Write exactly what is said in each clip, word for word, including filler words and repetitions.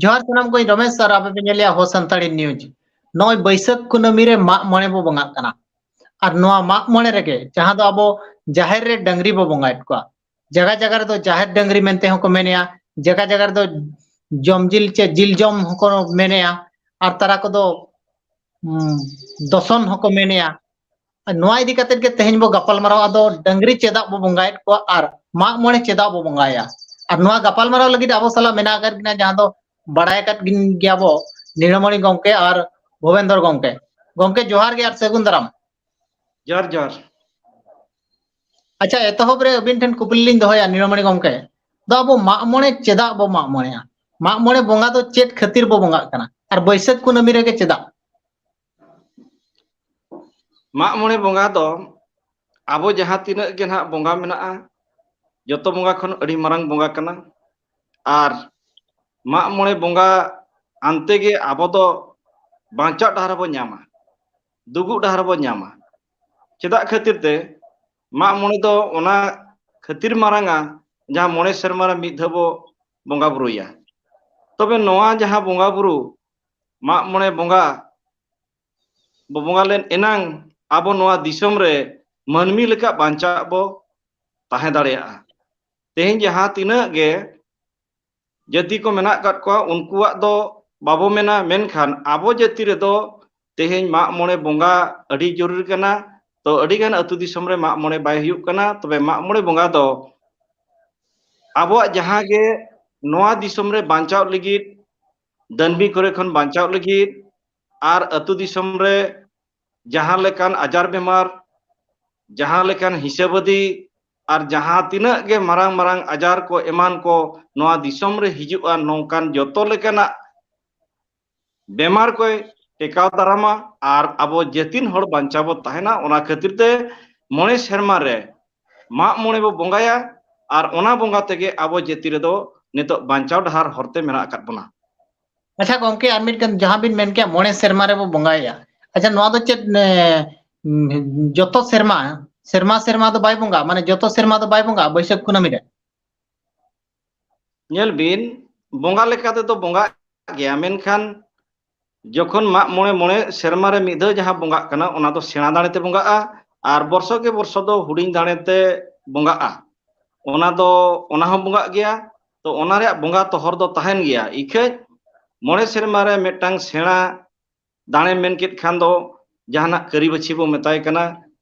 ᱡᱚᱦᱟᱨ ᱥᱟᱱᱟᱢ ᱠᱚ, ᱤᱧ ᱨᱚᱢᱮᱥ ᱟᱨ ᱟᱯᱮ ᱯᱮ ᱧᱮᱞᱮᱜᱼᱟ ᱦᱚ ᱥᱟᱱᱛᱟᱲᱤ ᱱᱤᱭᱩᱡᱽ᱾ ᱱᱚᱜᱼᱚᱭ ᱵᱟᱹᱭᱥᱟᱹᱠᱷ ᱠᱩᱱᱟᱹᱢᱤ ᱨᱮ ᱢᱟᱜ ᱢᱚᱬᱮ ᱵᱚ ᱵᱚᱸᱜᱟᱜ ᱠᱟᱱᱟ᱾ ᱟᱨ ᱱᱚᱣᱟ ᱢᱟᱜ ᱢᱚᱬᱮ ᱨᱮᱜᱮ ᱡᱟᱦᱟᱸ ᱫᱚ ᱟᱵᱚ ᱡᱟᱦᱮᱨ ᱨᱮ ᱰᱟᱹᱝᱨᱤ ᱵᱚ ᱵᱚᱸᱜᱟᱭᱮᱫ ᱠᱚᱣᱟ, ᱡᱟᱭᱜᱟ ᱡᱟᱭᱜᱟ ᱨᱮᱫᱚ ᱡᱟᱦᱮᱨ ᱰᱟᱹᱝᱨᱤ ᱢᱮᱱᱛᱮ ᱦᱚᱸᱠᱚ ᱢᱮᱱᱮᱜᱼᱟ, ᱡᱟᱭᱜᱟ ᱡᱟᱭᱜᱟ ᱨᱮᱫᱚ ᱡᱚᱢ ᱡᱤᱞ ᱪᱮ ᱡᱤᱞ ᱡᱚᱢ ᱦᱚᱸᱠᱚ ᱢᱮᱱᱮᱜᱼᱟ, ᱟᱨ ᱛᱟᱨᱟ ᱠᱚᱫᱚ, ᱩᱢ, ᱫᱚᱥᱚᱱ ᱦᱚᱸᱠᱚ ᱢᱮᱱᱮᱜᱼᱟ᱾ ᱟᱨ ᱱᱚᱣᱟ ᱤᱫᱤ ᱠᱟᱛᱮᱫ ᱜᱮ ᱛᱮᱦᱮᱧ ᱵᱚ ᱜᱟᱯᱟᱞ ᱢᱟᱨᱟᱣᱟ, ᱟᱫᱚ ᱰᱟᱹᱝᱨᱤ ᱪᱮᱫᱟᱜ ᱵᱚ ᱵᱚᱸᱜᱟᱭᱮᱫ ᱠᱚᱣᱟ ᱟᱨ ᱢᱟᱜ ᱢᱚᱬᱮ ᱪᱮᱫᱟᱜ ᱵᱚ ᱵᱚᱸᱜᱟᱭᱟ᱾ ᱟᱨ ᱱᱚᱣᱟ ᱜᱟᱯᱟᱞ ᱢᱟᱨᱟᱣ ᱞᱟᱹᱜᱤᱫ ᱟᱵᱚ ᱥᱟᱞᱟᱜ ᱢᱮᱱᱟᱜ ᱟᱠᱟᱫ ᱠᱤᱱᱟ ᱡᱟᱦᱟᱸ ᱫᱚ ᱵᱟᱲᱟᱭ ᱟᱠᱟᱫ ᱠᱤᱱ ᱜᱮᱭᱟ ᱵᱚ, ᱱᱤᱲᱟᱹᱢᱚᱬᱤ ᱜᱚᱢᱠᱮ ᱟᱨ ᱵᱷᱩᱵᱮᱱᱫᱚᱨ ᱜᱚᱢᱠᱮ᱾ ᱜᱚᱢᱠᱮ ᱡᱚᱦᱟᱨ ᱜᱮ ᱟᱨ ᱥᱟᱹᱜᱩᱱ ᱫᱟᱨᱟᱢ᱾ ᱡᱚᱦᱟᱨ, ᱡᱚᱦᱟᱨ᱾ ᱟᱪᱪᱷᱟ, ᱮᱛᱚᱦᱚᱵ ᱨᱮ ᱟᱹᱵᱤᱱ ᱴᱷᱮᱱ ᱠᱩᱠᱞᱤ ᱞᱤᱧ ᱫᱚᱦᱚᱭᱟ, ᱱᱤᱲᱟᱹᱢᱚᱬᱤ ᱜᱚᱢᱠᱮ, ᱫᱚ ᱟᱵᱚ ᱢᱟᱜ ᱢᱚᱬᱮ ᱪᱮᱫᱟᱜ ᱵᱚ ᱢᱟᱜ ᱢᱚᱬᱮᱭᱟ? ᱢᱟᱜ ᱢᱚᱬᱮ ᱵᱚᱸᱜᱟ ᱫᱚ ᱪᱮᱫ ᱠᱷᱟᱹᱛᱤᱨ ᱵᱚ ᱵᱚᱸᱜᱟᱜ ᱠᱟᱱᱟ? ᱟᱨ ᱵᱟᱹᱭᱥᱟᱹᱠᱷ ᱠᱩᱱᱟᱹᱢᱤ ᱨᱮᱜᱮ ᱪᱮᱫᱟᱜ? ᱢᱟᱜ ᱢᱚᱬᱮ ᱵᱚᱸᱜᱟ ᱫᱚ ᱟᱵᱚ ᱡᱟᱦᱟᱸ ᱛᱤᱱᱟᱹᱜ ᱜᱮ ᱱᱟᱦᱟᱜ ᱵᱚᱸᱜᱟ ᱢᱮᱱᱟᱜᱼᱟ, ᱡᱚᱛᱚ ᱵᱚᱸᱜᱟ ᱠᱷᱚᱱ ᱟᱹᱰᱤ ᱢᱟᱨᱟᱝ ᱵᱚᱸᱜᱟ ᱠᱟᱱᱟ᱾ ᱟᱨ ᱢᱟᱜ ᱢᱚᱬᱮ ᱵᱚᱸᱜᱟ ᱟᱱᱛᱮ ᱜᱮ ᱟᱵᱚ ᱫᱚ ᱵᱟᱧᱪᱟᱣ ᱰᱟᱦᱟᱨ ᱵᱚ ᱧᱟᱢᱟ, ᱫᱩᱜᱩᱜ ᱰᱟᱦᱟᱨ ᱵᱚ ᱧᱟᱢᱟ᱾ ᱪᱮᱫᱟᱜ ᱠᱷᱟᱹᱛᱤᱨ ᱛᱮ ᱢᱟᱜ ᱢᱚᱬᱮ ᱫᱚ ᱚᱱᱟ ᱠᱷᱟᱹᱛᱤᱨ ᱢᱟᱨᱟᱝᱟ, ᱡᱟᱦᱟᱸ ᱢᱚᱬᱮ ᱥᱮᱨᱢᱟ ᱨᱮ ᱢᱤᱫ ᱫᱷᱟᱣ ᱵᱚ ᱵᱚᱸᱜᱟ ᱵᱩᱨᱩᱭᱟ᱾ ᱛᱚᱵᱮ ᱱᱚᱣᱟ ᱡᱟᱦᱟᱸ ᱵᱚᱸᱜᱟ ᱵᱩᱨᱩ, ᱢᱟᱜ ᱢᱚᱬᱮ ᱵᱚᱸᱜᱟ ᱵᱚ ᱵᱚᱸᱜᱟ ᱞᱮᱱ ᱮᱱᱟᱝ ᱟᱵᱚ ᱱᱚᱣᱟ ᱫᱤᱥᱚᱢ ᱨᱮ ᱢᱟᱹᱱᱢᱤ ᱞᱮᱠᱟ ᱵᱟᱧᱪᱟᱣ ᱵᱚ ᱛᱟᱦᱮᱸ ᱫᱟᱲᱮᱭᱟᱜᱼᱟ᱾ ᱛᱮᱦᱮᱧ ᱡᱟᱦᱟᱸ ᱛᱤᱱᱟᱹᱜ ᱜᱮ ᱡᱟᱹᱛᱤ ᱠᱚ ᱢᱮᱱᱟᱜ ᱟᱠᱟᱫ ᱠᱚᱣᱟ, ᱩᱱᱠᱩᱣᱟᱜ ᱫᱚ ᱵᱟᱵᱚ ᱢᱮᱱᱟ, ᱢᱮᱱᱠᱷᱟᱱ ᱟᱵᱚ ᱡᱟᱹᱛᱤ ᱨᱮᱫᱚ ᱛᱮᱦᱮᱧ ᱢᱟᱜ ᱢᱚᱬᱮ ᱵᱚᱸᱜᱟ ᱟᱹᱰᱤ ᱡᱚᱨᱩᱨᱤ ᱠᱟᱱᱟ᱾ ᱛᱚ ᱟᱹᱰᱤ ᱜᱟᱱ ᱟᱹᱛᱩ ᱫᱤᱥᱚᱢ ᱨᱮ ᱢᱟᱜ ᱢᱚᱬᱮ ᱵᱟᱭ ᱦᱩᱭᱩᱜ ᱠᱟᱱᱟ᱾ ᱛᱚᱵᱮ ᱢᱟᱜ ᱢᱚᱬᱮ ᱵᱚᱸᱜᱟ ᱫᱚ ᱟᱵᱚᱣᱟᱜ ᱡᱟᱦᱟᱸ ᱜᱮ ᱱᱚᱣᱟ ᱫᱤᱥᱚᱢ ᱨᱮ ᱵᱟᱧᱪᱟᱣ ᱞᱟᱹᱜᱤᱫ, ᱫᱟᱹᱱᱢᱤ ᱠᱚᱨᱮ ᱠᱷᱚᱱ ᱵᱟᱧᱪᱟᱣ ᱞᱟᱹᱜᱤᱫ, ᱟᱨ ᱟᱹᱛᱩ ᱫᱤᱥᱚᱢ ᱨᱮ ᱡᱟᱦᱟᱸ ᱞᱮᱠᱟᱱ ᱟᱡᱟᱨ ᱵᱮᱢᱟᱨ, ᱡᱟᱦᱟᱸ ᱞᱮᱠᱟᱱ ᱦᱤᱥᱟᱹᱵᱟᱹᱫᱤ, ᱟᱨ ᱡᱟᱦᱟᱸ ᱛᱤᱱᱟᱹᱜ ᱜᱮ ᱢᱟᱨᱟᱝ ᱢᱟᱨᱟᱝ ᱟᱡᱟᱨ ᱠᱚ ᱮᱢᱟᱱ ᱠᱚ ᱱᱚᱣᱟ ᱫᱤᱥᱚᱢ ᱨᱮ ᱦᱤᱡᱩᱜᱼᱟ, ᱱᱚᱝᱠᱟᱱ ᱡᱚᱛᱚ ᱞᱮᱠᱟᱱᱟᱜ ᱵᱮᱢᱟᱨ ᱠᱚᱭ ᱴᱮᱠᱟᱣ ᱫᱟᱨᱟᱢᱟ ᱟᱨ ᱟᱵᱚ ᱡᱟᱹᱛᱤᱱ ᱦᱚᱲ ᱵᱟᱧᱪᱟᱣ ᱵᱚ ᱛᱟᱦᱮᱱᱟ᱾ ᱚᱱᱟ ᱠᱷᱟᱹᱛᱤᱨ ᱛᱮ ᱢᱚᱬᱮ ᱥᱮᱨᱢᱟ ᱨᱮ ᱢᱟᱜ ᱢᱚᱬᱮ ᱵᱚ ᱵᱚᱸᱜᱟᱭᱟ ᱟᱨ ᱚᱱᱟ ᱵᱚᱸᱜᱟ ᱛᱮᱜᱮ ᱟᱵᱚ ᱡᱟᱹᱛᱤ ᱨᱮᱫᱚ ᱱᱤᱛᱚᱜ ᱵᱟᱧᱪᱟᱣ ᱰᱟᱦᱟᱨ ᱦᱚᱨᱛᱮ ᱢᱮᱱᱟᱜ ᱟᱠᱟᱫ ᱵᱚᱱᱟ᱾ ᱟᱪᱪᱷᱟ ᱜᱚᱢᱠᱮ, ᱟᱨ ᱢᱤᱫᱴᱮᱱ ᱡᱟᱦᱟᱸ ᱵᱤᱱ ᱢᱮᱱ ᱠᱮᱜᱼᱟ ᱢᱚᱬᱮ ᱥᱮᱨᱢᱟ ᱨᱮᱵᱚ ᱵᱚᱸᱜᱟᱭᱟ, ᱟᱪᱪᱷᱟ ᱱᱚᱣᱟ ᱫᱚ ᱪᱮᱫ, ᱮ, ᱩᱢ, ᱡᱚᱛᱚ ᱥᱮᱨᱢᱟ, ᱥᱮᱨᱢᱟ ᱥᱮᱨᱢᱟ ᱫᱚ ᱵᱟᱭ ᱵᱚᱸᱜᱟ, ᱢᱟᱱᱮ ᱡᱚᱛᱚ ᱥᱮᱨᱢᱟ ᱫᱚ ᱵᱟᱭ ᱵᱚᱸᱜᱟ ᱵᱟᱹᱭᱥᱟᱹᱠᱷ ᱠᱩᱱᱟᱹᱢᱤ ᱨᱮ? ᱧᱮᱞ ᱵᱤᱱ, ᱵᱚᱸᱜᱟ ᱞᱮᱠᱟ ᱛᱮᱫᱚ ᱵᱚᱸᱜᱟᱜ ᱜᱮᱭᱟ, ᱢᱮᱱᱠᱷᱟᱱ ᱡᱚᱠᱷᱚᱱ ᱢᱟᱜ ᱢᱚᱬᱮ ᱢᱚᱬᱮ ᱥᱮᱨᱢᱟ ᱨᱮ ᱢᱤᱫ ᱫᱷᱟᱣ ᱡᱟᱦᱟᱸ ᱵᱚᱸᱜᱟᱜ ᱠᱟᱱᱟ, ᱚᱱᱟ ᱫᱚ ᱥᱮᱬᱟ ᱫᱟᱲᱮ ᱛᱮ ᱵᱚᱸᱜᱟᱜᱼᱟ, ᱟᱨ ᱵᱚᱨᱥᱚ ᱠᱮ ᱵᱚᱨᱥᱚ ᱫᱚ ᱦᱩᱰᱤᱧ ᱫᱟᱲᱮ ᱛᱮ ᱵᱚᱸᱜᱟᱜᱼᱟ᱾ ᱚᱱᱟ ᱫᱚ, ᱚᱱᱟ ᱦᱚᱸ ᱵᱚᱸᱜᱟᱜ ᱜᱮᱭᱟ᱾ ᱛᱚ ᱚᱱᱟ ᱨᱮᱭᱟᱜ ᱵᱚᱸᱜᱟ ᱛᱚᱦᱚᱨ ᱫᱚ ᱛᱟᱦᱮᱱ ᱜᱮᱭᱟ᱾ ᱤᱠᱷᱟᱹᱡ ᱢᱚᱬᱮ ᱥᱮᱨᱢᱟ ᱨᱮ ᱢᱤᱫᱴᱟᱝ ᱥᱮᱬᱟ ᱫᱟᱲᱮᱢ ᱢᱮᱱ ᱠᱮᱫ ᱠᱷᱟᱱ ᱫᱚ ᱡᱟᱦᱟᱱᱟᱜ ᱠᱟᱹᱨᱤ ᱵᱟᱹᱪᱷᱤ ᱵᱚ ᱢᱮᱛᱟᱭ ᱠᱟᱱᱟ,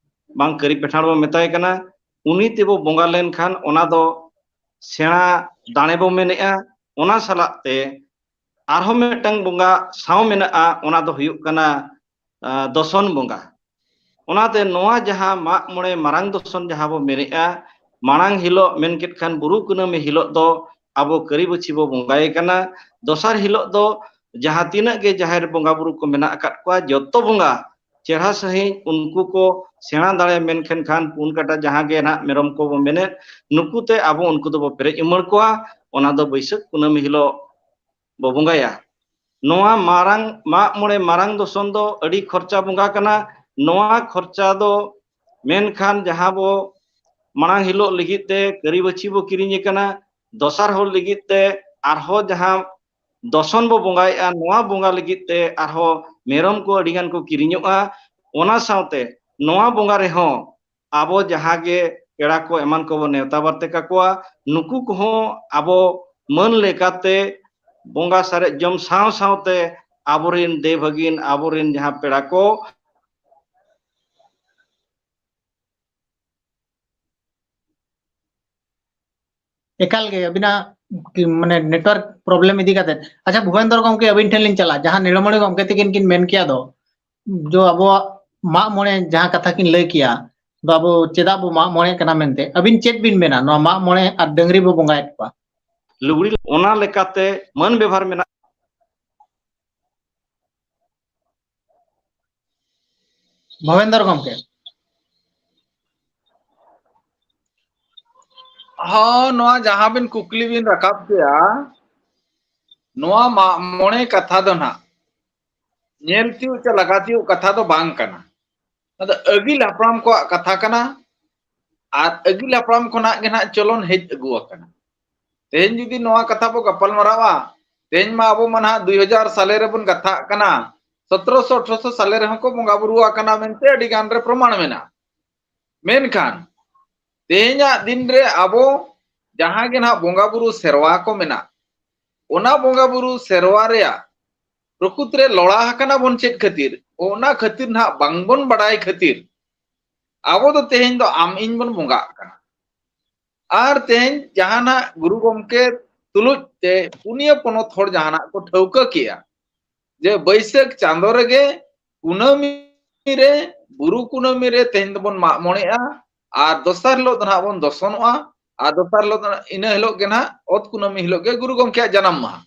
ᱵᱟᱝ ᱠᱟᱹᱨᱤ ᱯᱮᱴᱷᱟᱲ ᱵᱚ ᱢᱮᱛᱟᱭ ᱠᱟᱱᱟ, ᱩᱱᱤ ᱛᱮᱵᱚ ᱵᱚᱸᱜᱟ ᱞᱮᱱᱠᱷᱟᱱ ᱚᱱᱟ ᱫᱚ ᱥᱮᱬᱟ ᱫᱟᱲᱮ ᱵᱚ ᱢᱮᱱᱮᱜᱼᱟ᱾ ᱚᱱᱟ ᱥᱟᱞᱟᱜ ᱛᱮ ᱟᱨᱦᱚᱸ ᱢᱤᱫᱴᱟᱝ ᱵᱚᱸᱜᱟ ᱥᱟᱶ ᱢᱮᱱᱟᱜᱼᱟ, ᱚᱱᱟ ᱫᱚ ᱦᱩᱭᱩᱜ ᱠᱟᱱᱟ, ᱟ, ᱫᱚᱥᱚᱱ ᱵᱚᱸᱜᱟ᱾ ᱚᱱᱟᱛᱮ ᱱᱚᱣᱟ ᱡᱟᱦᱟᱸ ᱢᱟᱜ ᱢᱚᱬᱮ ᱢᱟᱨᱟᱝ ᱫᱚᱥᱚᱱ ᱡᱟᱦᱟᱸ ᱵᱚ ᱢᱮᱱᱮᱜᱼᱟ, ᱢᱟᱲᱟᱝ ᱦᱤᱞᱳᱜ ᱢᱮᱱ ᱠᱮᱫ ᱠᱷᱟᱱ ᱵᱩᱨᱩ ᱠᱩᱱᱟᱹᱢᱤ ᱦᱤᱞᱳᱜ ᱫᱚ ᱟᱵᱚ ᱠᱟᱹᱨᱤ ᱵᱟᱹᱪᱷᱤ ᱵᱚ ᱵᱚᱸᱜᱟᱭᱮ ᱠᱟᱱᱟ᱾ ᱫᱚᱥᱟᱨ ᱦᱤᱞᱳᱜ ᱫᱚ ᱡᱟᱦᱟᱸ ᱛᱤᱱᱟᱹᱜ ᱜᱮ ᱡᱟᱦᱮᱨ ᱵᱚᱸᱜᱟ ᱵᱩᱨᱩ ᱠᱚ ᱢᱮᱱᱟᱜ ᱟᱠᱟᱫ ᱠᱚᱣᱟ, ᱡᱚᱛᱚ ᱵᱚᱸᱜᱟ ᱪᱮᱨᱦᱟ ᱥᱟᱺᱦᱤᱡ ᱩᱱᱠᱩ ᱠᱚ ᱥᱮᱬᱟ ᱫᱟᱲᱮ ᱢᱮᱱ ᱠᱷᱟᱱ ᱠᱷᱟᱱ ᱯᱩᱱ ᱠᱟᱴᱟ ᱡᱟᱦᱟᱸ ᱜᱮ ᱱᱟᱦᱟᱜ ᱢᱮᱨᱚᱢ ᱠᱚᱵᱚ ᱢᱮᱱᱮᱫ, ᱱᱩᱠᱩ ᱛᱮ ᱟᱵᱚ ᱩᱱᱠᱩ ᱫᱚᱵᱚ ᱯᱮᱨᱮᱡ ᱩᱢᱟᱹᱲ ᱠᱚᱣᱟ᱾ ᱚᱱᱟ ᱫᱚ ᱵᱟᱹᱭᱥᱟᱹᱠᱷ ᱠᱩᱱᱟᱹᱢᱤ ᱦᱤᱞᱳᱜ ᱵᱚ ᱵᱚᱸᱜᱟᱭᱟ᱾ ᱱᱚᱣᱟ ᱢᱟᱨᱟᱝ ᱢᱟᱜ ᱢᱚᱬᱮ ᱢᱟᱨᱟᱝ ᱫᱚᱥᱚᱱ ᱫᱚ ᱟᱹᱰᱤ ᱠᱷᱚᱨᱪᱟ ᱵᱚᱸᱜᱟ ᱠᱟᱱᱟ᱾ ᱱᱚᱣᱟ ᱠᱷᱚᱨᱪᱟ ᱫᱚ ᱢᱮᱱᱠᱷᱟᱱ ᱡᱟᱦᱟᱸ ᱵᱚ ᱢᱟᱲᱟᱝ ᱦᱤᱞᱳᱜ ᱞᱟᱹᱜᱤᱫ ᱛᱮ ᱠᱟᱹᱨᱤ ᱵᱟᱹᱪᱷᱤ ᱵᱚ ᱠᱤᱨᱤᱧᱮ ᱠᱟᱱᱟ, ᱫᱚᱥᱟᱨ ᱦᱚᱲ ᱞᱟᱹᱜᱤᱫ ᱛᱮ ᱟᱨᱦᱚᱸ ᱡᱟᱦᱟᱸ ᱫᱚᱥᱚᱱ ᱵᱚ ᱵᱚᱸᱜᱟᱭᱮᱫᱼᱟ, ᱱᱚᱣᱟ ᱵᱚᱸᱜᱟ ᱞᱟᱹᱜᱤᱫ ᱛᱮ ᱟᱨᱦᱚᱸ ᱢᱮᱨᱚᱢ ᱠᱚ ᱟᱹᱰᱤ ᱜᱟᱱ ᱠᱚ ᱠᱤᱨᱤᱧᱚᱜᱼᱟ᱾ ᱚᱱᱟ ᱥᱟᱶᱛᱮ ᱱᱚᱣᱟ ᱵᱚᱸᱜᱟ ᱨᱮᱦᱚᱸ ᱟᱵᱚ ᱡᱟᱦᱟᱸ ᱜᱮ ᱯᱮᱲᱟ ᱠᱚ ᱮᱢᱟᱱ ᱠᱚᱵᱚ ᱱᱮᱣᱛᱟ ᱵᱟᱨᱛᱮ ᱠᱟᱠᱚᱣᱟ, ᱱᱩᱠᱩ ᱠᱚᱦᱚᱸ ᱟᱵᱚ ᱢᱟᱹᱱ ᱞᱮᱠᱟᱛᱮ ᱵᱚᱸᱜᱟ ᱥᱟᱨᱮᱡ ᱡᱚᱢ ᱥᱟᱶ ᱥᱟᱶᱛᱮ ᱟᱵᱚᱨᱮᱱ ᱫᱮᱣ ᱵᱷᱟᱹᱜᱤᱱ, ᱟᱵᱚᱨᱮᱱ ᱡᱟᱦᱟᱸ ᱯᱮᱲᱟ ᱠᱚ ᱮᱠᱟᱞ ᱜᱮ ᱟᱹᱵᱤᱱᱟᱜ ᱠᱤ-, ᱢᱟᱱᱮ network problem ᱤᱫᱤ ᱠᱟᱛᱮ᱾ ᱟᱪᱪᱷᱟ, ᱵᱷᱩᱵᱮᱱᱫᱚᱨ ᱜᱚᱢᱠᱮ, ᱟᱹᱵᱤᱱ ᱴᱷᱮᱱ ᱞᱤᱧ ᱪᱟᱞᱟᱜᱼᱟ᱾ ᱡᱟᱦᱟᱸ ᱱᱤᱲᱟᱹᱢᱚᱬᱮ ᱜᱚᱢᱠᱮ ᱛᱤᱠᱤᱱ ᱠᱤᱱ ᱢᱮᱱ ᱠᱮᱭᱟ ᱫᱚ, ᱡᱚ ᱟᱵᱚᱣᱟᱜ ᱢᱟᱜ ᱢᱚᱬᱮ ᱡᱟᱦᱟᱸ ᱠᱟᱛᱷᱟ ᱠᱤᱱ ᱞᱟᱹᱭ ᱠᱮᱭᱟ, ᱫᱚ ᱟᱵᱚ ᱪᱮᱫᱟᱜ ᱵᱚ ᱢᱟᱜ ᱢᱚᱬᱮᱜ ᱠᱟᱱᱟ ᱢᱮᱱᱛᱮ, ᱟᱹᱵᱤᱱ ᱪᱮᱫ ᱵᱤᱱ ᱢᱮᱱᱟ ᱱᱚᱣᱟ ᱢᱟᱜ ᱢᱚᱬᱮ ᱟᱨ ᱰᱟᱹᱝᱨᱤ ᱵᱚ ᱵᱚᱸᱜᱟᱭᱮᱫ ᱠᱚᱣᱟ? ᱞᱩᱜᱽᱲᱤ, ᱚᱱᱟ ᱞᱮᱠᱟᱛᱮ ᱢᱟᱹᱱ ᱵᱮᱵᱷᱟᱨ ᱢᱮᱱᱟᱜ᱾ ᱵᱷᱚᱵᱮᱱᱫᱚᱨ ᱜᱚᱢᱠᱮ᱾ ᱦᱚᱸ, ᱱᱚᱣᱟ ᱡᱟᱦᱟᱸ ᱵᱤᱱ ᱠᱩᱠᱞᱤ ᱵᱤᱱ ᱨᱟᱠᱟᱵ ᱠᱮᱜᱼᱟ, ᱱᱚᱣᱟ ᱢᱟᱜ ᱢᱚᱬᱮ ᱠᱟᱛᱷᱟ ᱫᱚ ᱱᱟᱦᱟᱜ ᱧᱮᱞ ᱛᱤᱭᱳᱜ ᱪᱮ ᱞᱟᱜᱟ ᱛᱤᱭᱳᱜ ᱠᱟᱛᱷᱟ ᱫᱚ ᱵᱟᱝ ᱠᱟᱱᱟ᱾ ᱱᱚᱣᱟ ᱫᱚ ᱟᱹᱜᱤᱞ ᱦᱟᱯᱲᱟᱢ ᱠᱚᱣᱟᱜ ᱠᱟᱛᱷᱟ ᱠᱟᱱᱟ, ᱟᱨ ᱟᱹᱜᱤᱞ ᱦᱟᱯᱲᱟᱢ ᱠᱷᱚᱱᱟᱜ ᱜᱮ ᱱᱟᱦᱟᱜ ᱪᱚᱞᱚᱱ ᱦᱮᱡ ᱟᱹᱜᱩ ᱟᱠᱟᱱᱟ᱾ ᱛᱮᱦᱮᱧ ᱡᱩᱫᱤ ᱱᱚᱣᱟ ᱠᱟᱛᱷᱟ ᱵᱚ ᱜᱟᱯᱟᱞ ᱢᱟᱨᱟᱣᱟ, ᱛᱮᱦᱮᱧ ᱢᱟ ᱟᱵᱚ ᱢᱟ ᱱᱟᱦᱟᱜ ᱫᱩᱭ ᱦᱟᱡᱟᱨ ᱥᱟᱞᱮ ᱨᱮᱵᱚᱱ ᱠᱟᱛᱷᱟᱜ ᱠᱟᱱᱟ, ᱥᱚᱛᱨᱚᱥᱚ ᱟᱴᱷᱨᱚᱥᱚ ᱥᱟᱞᱮ ᱨᱮᱦᱚᱸ ᱠᱚ ᱵᱚᱸᱜᱟ ᱵᱩᱨᱩ ᱟᱠᱟᱱᱟ ᱢᱮᱱᱛᱮ ᱟᱹᱰᱤ ᱜᱟᱱ ᱨᱮ ᱯᱨᱚᱢᱟᱬ ᱢᱮᱱᱟᱜᱼᱟ᱾ ᱢᱮᱱᱠᱷᱟᱱ ᱛᱮᱦᱮᱧᱟᱜ ᱫᱤᱱ ᱨᱮ ᱟᱵᱚ ᱡᱟᱦᱟᱸ ᱜᱮ ᱱᱟᱦᱟᱜ ᱵᱚᱸᱜᱟ ᱵᱩᱨᱩ ᱥᱮᱨᱣᱟ ᱠᱚ ᱢᱮᱱᱟᱜ, ᱚᱱᱟ ᱵᱚᱸᱜᱟ ᱵᱩᱨᱩ ᱥᱮᱨᱣᱟ ᱨᱮᱭᱟᱜ ᱯᱨᱚᱠᱩᱛ ᱨᱮ ᱞᱚᱲᱟ ᱟᱠᱟᱱᱟ ᱵᱚᱱ ᱪᱮᱫ ᱠᱷᱟᱹᱛᱤᱨ? ᱚᱱᱟ ᱠᱷᱟᱹᱛᱤᱨ ᱱᱟᱦᱟᱜ ᱵᱟᱝᱵᱚᱱ ᱵᱟᱲᱟᱭ ᱠᱷᱟᱹᱛᱤᱨ ᱟᱵᱚ ᱫᱚ ᱛᱮᱦᱮᱧ ᱫᱚ ᱟᱢ ᱤᱧ ᱵᱚᱱ ᱵᱚᱸᱜᱟᱜ ᱠᱟᱱᱟ᱾ ᱟᱨ ᱛᱮᱦᱮᱧ ᱡᱟᱦᱟᱱᱟᱜ ᱜᱩᱨᱩ ᱜᱚᱢᱠᱮ ᱛᱩᱞᱩᱡ ᱛᱮ ᱯᱩᱱᱭᱟᱹ ᱯᱚᱱᱚᱛ ᱦᱚᱲ ᱡᱟᱦᱟᱱᱟᱜ ᱠᱚ ᱴᱷᱟᱹᱣᱠᱟᱹ ᱠᱮᱜᱼᱟ ᱡᱮ ᱵᱟᱹᱭᱥᱟᱹᱠᱷ ᱪᱟᱸᱫᱚ ᱨᱮᱜᱮ ᱠᱩᱱᱟᱹᱢᱤ ᱨᱮ, ᱵᱩᱨᱩ ᱠᱩᱱᱟᱹᱢᱤ ᱨᱮ ᱛᱮᱦᱮᱧ ᱫᱚᱵᱚᱱ ᱢᱟᱜ ᱢᱚᱬᱮᱜᱼᱟ, ᱟᱨ ᱫᱚᱥᱟᱨ ᱦᱤᱞᱳᱜ ᱫᱚ ᱱᱟᱦᱟᱜ ᱵᱚᱱ ᱫᱚᱥᱚᱱᱚᱜᱼᱟ, ᱟᱨ ᱫᱚᱥᱟᱨ ᱦᱤᱞᱳᱜ ᱫᱚ, ᱤᱱᱟᱹ ᱦᱤᱞᱳᱜ ᱜᱮ ᱱᱟᱦᱟᱜ ᱚᱛ ᱠᱩᱱᱟᱹᱢᱤ ᱦᱤᱞᱳᱜ ᱜᱮ ᱜᱩᱨᱩ ᱜᱚᱢᱠᱮᱭᱟᱜ ᱡᱟᱱᱟᱢ ᱢᱟᱦᱟ᱾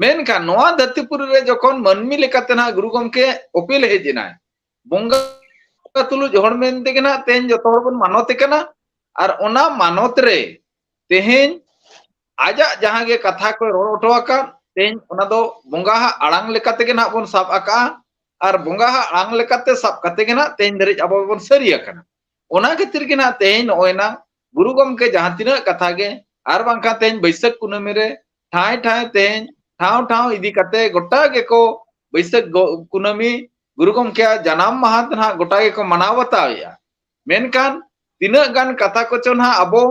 ᱢᱮᱱᱠᱷᱟᱱ ᱱᱚᱣᱟ ᱫᱷᱟᱹᱨᱛᱤᱯᱩᱨᱤ ᱨᱮ ᱡᱚᱠᱷᱚᱱ ᱢᱟᱹᱱᱢᱤ ᱞᱮᱠᱟᱛᱮ ᱱᱟᱦᱟᱜ ᱜᱩᱨᱩ ᱜᱚᱢᱠᱮ ᱚᱯᱮᱞ ᱦᱮᱡ ᱮᱱᱟᱭ, ᱵᱚᱸᱜᱟ ᱛᱩᱞᱩᱡ ᱦᱚᱲ ᱢᱮᱱᱛᱮ ᱜᱮ ᱱᱟᱦᱟᱜ ᱛᱮᱦᱮᱧ ᱡᱚᱛᱚ ᱦᱚᱲ ᱵᱚᱱ ᱢᱟᱱᱚᱛᱮ ᱠᱟᱱᱟ᱾ ᱟᱨ ᱚᱱᱟ ᱢᱟᱱᱚᱛ ᱨᱮ ᱛᱮᱦᱮᱧ ᱟᱡᱟᱜ ᱡᱟᱦᱟᱸ ᱜᱮ ᱠᱟᱛᱷᱟ ᱠᱚᱭ ᱨᱚᱲ ᱦᱚᱴᱚ ᱟᱠᱟᱫ, ᱛᱮᱦᱮᱧ ᱚᱱᱟ ᱫᱚ ᱵᱚᱸᱜᱟ ᱦᱟᱜ ᱟᱲᱟᱝ ᱞᱮᱠᱟ ᱛᱮᱜᱮ ᱱᱟᱦᱟᱜ ᱵᱚᱱ ᱥᱟᱵ ᱟᱠᱟᱜᱼᱟ᱾ ᱟᱨ ᱵᱚᱸᱜᱟ ᱦᱟᱜ ᱟᱲᱟᱝ ᱞᱮᱠᱟᱛᱮ ᱥᱟᱵ ᱠᱟᱛᱮ ᱜᱮ ᱱᱟᱦᱟᱜ ᱛᱮᱦᱮᱧ ᱫᱷᱟᱹᱨᱤᱡ ᱟᱵᱚ ᱵᱚᱱ ᱥᱟᱹᱨᱤ ᱟᱠᱟᱱᱟ᱾ ᱚᱱᱟ ᱠᱷᱟᱹᱛᱤᱨ ᱜᱮ ᱱᱟᱦᱟᱜ ᱛᱮᱦᱮᱧ ᱱᱚᱜᱼᱚᱭ ᱱᱟ ᱜᱩᱨᱩ ᱜᱚᱢᱠᱮ ᱡᱟᱦᱟᱸ ᱛᱤᱱᱟᱹᱜ ᱠᱟᱛᱷᱟ ᱜᱮ, ᱟᱨ ᱵᱟᱝᱠᱷᱟᱱ ᱛᱮᱦᱮᱧ ᱵᱟᱹᱭᱥᱟᱹᱠᱷ ᱠᱩᱱᱟᱹᱢᱤ ᱨᱮ ᱴᱷᱟᱸᱭ ᱴᱷᱟᱸᱭ ᱛᱮᱦᱮᱧ ᱴᱷᱟᱶ ᱴᱷᱟᱶ ᱤᱫᱤ ᱠᱟᱛᱮ ᱜᱚᱴᱟ ᱜᱮᱠᱚ ᱵᱟᱹᱭᱥᱟᱹᱠᱷ ᱜᱚ-, ᱠᱩᱱᱟᱹᱢᱤ ᱜᱩᱨᱩ ᱜᱚᱢᱠᱮᱭᱟᱜ ᱡᱟᱱᱟᱢ ᱢᱟᱦᱟ ᱫᱚ ᱱᱟᱦᱟᱜ ᱜᱚᱴᱟ ᱜᱮᱠᱚ ᱢᱟᱱᱟᱣ ᱵᱟᱛᱟᱣᱮᱫᱼᱟ᱾ ᱢᱮᱱᱠᱷᱟᱱ ᱛᱤᱱᱟᱹᱜ ᱜᱟᱱ ᱠᱟᱛᱷᱟ ᱠᱚᱪᱚ ᱱᱟᱦᱟᱜ ᱟᱵᱚ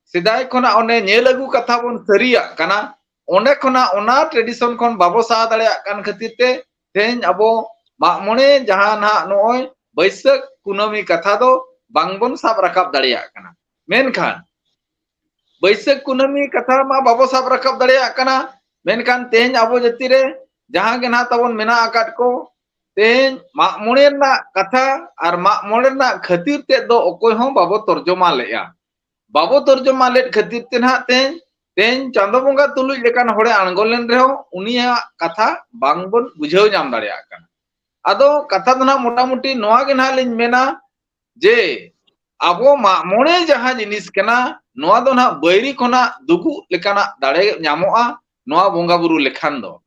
ᱥᱮᱫᱟᱭ ᱠᱷᱚᱱᱟᱜ ᱚᱱᱮ ᱧᱮᱞ ᱟᱹᱜᱩ ᱠᱟᱛᱷᱟ ᱵᱚᱱ ᱥᱟᱹᱨᱤᱭᱟᱜ ᱠᱟᱱᱟ, ᱚᱸᱰᱮ ᱠᱷᱚᱱᱟᱜ ᱚᱱᱟ tradition ᱠᱷᱚᱱ ᱵᱟᱵᱚ ᱥᱟᱦᱟ ᱫᱟᱲᱮᱭᱟᱜ ᱠᱟᱱ ᱠᱷᱟᱹᱛᱤᱨ ᱛᱮ ᱛᱮᱦᱮᱧ ᱟᱵᱚ ᱢᱟᱜ ᱢᱚᱬᱮ ᱡᱟᱦᱟᱸ ᱱᱟᱦᱟᱜ ᱱᱚᱜᱼᱚᱭ ᱵᱟᱹᱭᱥᱟᱹᱠᱷ ᱠᱩᱱᱟᱹᱢᱤ ᱠᱟᱛᱷᱟ ᱫᱚ ᱵᱟᱝᱵᱚᱱ ᱥᱟᱵ ᱨᱟᱠᱟᱵ ᱫᱟᱲᱮᱭᱟᱜ ᱠᱟᱱᱟ᱾ ᱢᱮᱱᱠᱷᱟᱱ ᱵᱟᱹᱭᱥᱟᱹᱠᱷ ᱠᱩᱱᱟᱹᱢᱤ ᱠᱟᱛᱷᱟ ᱢᱟ ᱵᱟᱵᱚ ᱥᱟᱵ ᱨᱟᱠᱟᱵ ᱫᱟᱲᱮᱭᱟᱜ ᱠᱟᱱᱟ, ᱢᱮᱱᱠᱷᱟᱱ ᱛᱮᱦᱮᱧ ᱟᱵᱚ ᱡᱟᱹᱛᱤ ᱨᱮ ᱡᱟᱦᱟᱸ ᱜᱮ ᱱᱟᱦᱟᱜ ᱛᱟᱵᱚᱱ ᱢᱮᱱᱟᱜ ᱟᱠᱟᱫ ᱠᱚ, ᱛᱮᱦᱮᱧ ᱢᱟᱜ ᱢᱚᱬᱮ ᱨᱮᱱᱟᱜ ᱠᱟᱛᱷᱟ ᱟᱨ ᱢᱟᱜ ᱢᱚᱬᱮ ᱨᱮᱱᱟᱜ ᱠᱷᱟᱹᱛᱤᱨ ᱛᱮᱫ ᱫᱚ ᱚᱠᱚᱭ ᱦᱚᱸ ᱵᱟᱵᱚ ᱛᱚᱨᱡᱚᱢᱟ ᱞᱮᱫᱼᱟ᱾ ᱵᱟᱵᱚ ᱛᱚᱨᱡᱚᱢᱟ ᱞᱮᱫ ᱠᱷᱟᱹᱛᱤᱨ ᱛᱮ ᱱᱟᱦᱟᱜ ᱛᱮᱦᱮᱧ, ᱛᱮᱦᱮᱧ ᱪᱟᱸᱫᱚ ᱵᱚᱸᱜᱟ ᱛᱩᱞᱩᱡ ᱞᱮᱠᱟᱱ ᱦᱚᱲᱮ ᱟᱬᱜᱚ ᱞᱮᱱ ᱨᱮᱦᱚᱸ ᱩᱱᱤᱭᱟᱜ ᱠᱟᱛᱷᱟ ᱵᱟᱝᱵᱚᱱ ᱵᱩᱡᱷᱟᱹᱣ ᱧᱟᱢ ᱫᱟᱲᱮᱭᱟᱜ ᱠᱟᱱᱟ᱾ ᱟᱫᱚ ᱠᱟᱛᱷᱟ ᱫᱚ ᱱᱟᱦᱟᱜ ᱢᱚᱴᱟᱢᱩᱴᱤ ᱱᱚᱣᱟ ᱜᱮ ᱱᱟᱦᱟᱜ ᱞᱤᱧ ᱢᱮᱱᱟ ᱡᱮ ᱟᱵᱚ ᱢᱟᱜ ᱢᱚᱬᱮ ᱡᱟᱦᱟᱸ ᱡᱤᱱᱤᱥ ᱠᱟᱱᱟ, ᱱᱚᱣᱟ ᱫᱚ ᱱᱟᱦᱟᱜ ᱵᱟᱹᱭᱨᱤ ᱠᱷᱚᱱᱟᱜ ᱫᱩᱜᱩᱜ ᱞᱮᱠᱟᱱᱟᱜ ᱫᱟᱲᱮ ᱧᱟᱢᱚᱜᱼᱟ ᱱᱚᱣᱟ ᱵᱚᱸᱜᱟ ᱵᱩᱨᱩ ᱞᱮᱠᱷᱟᱱ ᱫᱚ᱾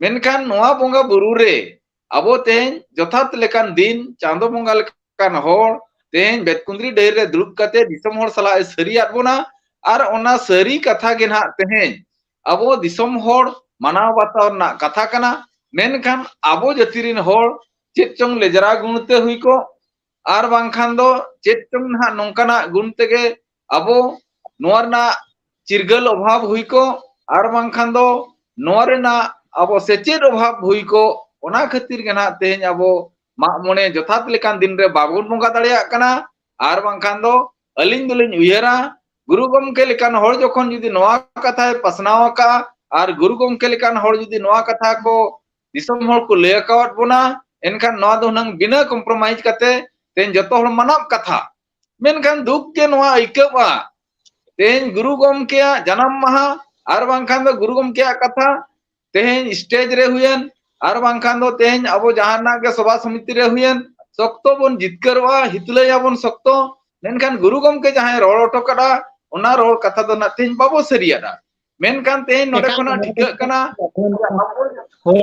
ᱢᱮᱱᱠᱷᱟᱱ ᱱᱚᱣᱟ ᱵᱚᱸᱜᱟ ᱵᱩᱨᱩ ᱨᱮ ᱟᱵᱚ ᱛᱮᱦᱮᱧ ᱡᱚᱛᱷᱟᱛ ᱞᱮᱠᱟᱱ ᱫᱤᱱ, ᱪᱟᱸᱫᱚ ᱵᱚᱸᱜᱟ ᱞᱮᱠᱟᱱ ᱦᱚᱲ ᱛᱮᱦᱮᱧ ᱵᱮᱛᱠᱩᱸᱫᱽᱨᱤ ᱰᱟᱹᱦᱤ ᱨᱮ ᱫᱩᱲᱩᱵ ᱠᱟᱛᱮ ᱫᱤᱥᱚᱢ ᱦᱚᱲ ᱥᱟᱞᱟᱜ ᱮ ᱥᱟᱹᱨᱤᱭᱟᱫ ᱵᱚᱱᱟ᱾ ᱟᱨ ᱚᱱᱟ ᱥᱟᱹᱨᱤ ᱠᱟᱛᱷᱟ ᱜᱮ ᱱᱟᱦᱟᱜ ᱛᱮᱦᱮᱧ ᱟᱵᱚ ᱫᱤᱥᱚᱢ ᱦᱚᱲ ᱢᱟᱱᱟᱣ ᱵᱟᱛᱟᱣ ᱨᱮᱱᱟᱜ ᱠᱟᱛᱷᱟ ᱠᱟᱱᱟ᱾ ᱢᱮᱱᱠᱷᱟᱱ ᱟᱵᱚ ᱡᱟᱹᱛᱤ ᱨᱤᱱ ᱦᱚᱲ ᱪᱮᱫ ᱪᱚᱝ ᱞᱮᱡᱽᱨᱟ ᱜᱩᱱ ᱛᱮ ᱦᱩᱭ ᱠᱚᱜ, ᱟᱨ ᱵᱟᱝᱠᱷᱟᱱ ᱫᱚ ᱪᱮᱫ ᱪᱚᱝ ᱱᱟᱦᱟᱜ ᱱᱚᱝᱠᱟᱱᱟᱜ ᱜᱩᱱ ᱛᱮᱜᱮ ᱟᱵᱚ ᱱᱚᱣᱟ ᱨᱮᱱᱟᱜ ᱪᱤᱨᱜᱟᱹᱞ ᱚᱵᱷᱟᱵᱽ ᱦᱩᱭ ᱠᱚᱜ, ᱟᱨ ᱵᱟᱝᱠᱷᱟᱱ ᱫᱚ ᱱᱚᱣᱟ ᱨᱮᱱᱟᱜ ᱟᱵᱚ ᱥᱮᱪᱮᱫ ᱚᱵᱷᱟᱵᱽ ᱦᱩᱭ ᱠᱚᱜ᱾ ᱚᱱᱟ ᱠᱷᱟᱹᱛᱤᱨ ᱜᱮ ᱱᱟᱦᱟᱜ ᱛᱮᱦᱮᱧ ᱟᱵᱚ ᱢᱟᱜ ᱢᱚᱬᱮ ᱡᱚᱛᱷᱟᱛ ᱞᱮᱠᱟᱱ ᱫᱤᱱ ᱨᱮ ᱵᱟᱵᱚᱱ ᱵᱚᱸᱜᱟ ᱫᱟᱲᱮᱭᱟᱜ ᱠᱟᱱᱟ᱾ ᱟᱨ ᱵᱟᱝᱠᱷᱟᱱ ᱫᱚ ᱟᱹᱞᱤᱧ ᱫᱚᱞᱤᱧ ᱩᱭᱦᱟᱹᱨᱟ, ᱜᱩᱨᱩ ᱜᱚᱢᱠᱮ ᱞᱮᱠᱟᱱ ᱦᱚᱲ ᱡᱚᱠᱷᱚᱱ ᱡᱩᱫᱤ ᱱᱚᱣᱟ ᱠᱟᱛᱷᱟᱭ ᱯᱟᱥᱱᱟᱣ ᱟᱠᱟᱫᱼᱟ ᱟᱨ ᱜᱩᱨᱩ ᱜᱚᱢᱠᱮ ᱞᱮᱠᱟᱱ ᱦᱚᱲ ᱡᱩᱫᱤ ᱱᱚᱣᱟ ᱠᱟᱛᱷᱟ ᱠᱚ ᱫᱤᱥᱚᱢ ᱦᱚᱲ ᱠᱚ ᱞᱟᱹᱭ ᱟᱠᱟᱣᱟᱫ ᱵᱚᱱᱟ, ᱮᱱᱠᱷᱟᱱ ᱱᱚᱣᱟ ᱫᱚ ᱦᱩᱱᱟᱹᱝ ᱵᱤᱱᱟᱹ compromise ᱠᱟᱛᱮ ᱛᱮᱦᱮᱧ ᱡᱚᱛᱚ ᱦᱚᱲ ᱢᱟᱱᱟᱣ ᱠᱟᱛᱷᱟ᱾ ᱢᱮᱱᱠᱷᱟᱱ ᱫᱩᱠ ᱜᱮ ᱱᱚᱣᱟ ᱟᱹᱭᱠᱟᱹᱜᱼᱟ, ᱛᱮᱦᱮᱧ ᱜᱩᱨᱩ ᱜᱚᱢᱠᱮᱭᱟᱜ ᱡᱟᱱᱟᱢ ᱢᱟᱦᱟ ᱟᱨ ᱵᱟᱝᱠᱷᱟᱱ ᱫᱚ ᱜᱩᱨᱩ ᱜᱚᱢᱠᱮᱭᱟᱜ ᱠᱟᱛᱷᱟ ᱛᱮᱦᱮᱧ stage ᱨᱮ ᱦᱩᱭᱮᱱ, ᱟᱨ ᱵᱟᱝᱠᱷᱟᱱ ᱫᱚ ᱛᱮᱦᱮᱧ ᱟᱵᱚ ᱡᱟᱦᱟᱱᱟᱜ ᱜᱮ ᱥᱚᱵᱷᱟ ᱥᱚᱢᱤᱛᱤ ᱨᱮ ᱦᱩᱭᱮᱱ, ᱥᱚᱠᱛᱚ ᱵᱚᱱ ᱡᱤᱛᱠᱟᱹᱨᱚᱜᱼᱟ, ᱦᱤᱛᱞᱟᱹᱭᱟᱵᱚᱱ ᱥᱚᱠᱛᱚ᱾ ᱢᱮᱱᱠᱷᱟᱱ ᱜᱩᱨᱩ ᱜᱚᱢᱠᱮ ᱡᱟᱦᱟᱸᱭ ᱨᱚᱲ ᱦᱚᱴᱚ ᱠᱟᱫᱟ, ᱚᱱᱟ ᱨᱚᱲ ᱠᱟᱛᱷᱟ ᱫᱚ ᱱᱟᱜ ᱛᱮᱦᱮᱧ ᱵᱟᱵᱚ ᱥᱟᱹᱨᱤᱭᱟᱫᱟ᱾ ᱢᱮᱱᱠᱷᱟᱱ ᱛᱮᱦᱮᱧ ᱱᱚᱰᱮ ᱮᱠᱟᱞ ᱠᱷᱚᱱᱟᱜ ᱜᱮ, ᱴᱷᱤᱠᱟᱹᱜ ᱠᱟᱱᱟ, ᱦᱳᱭ,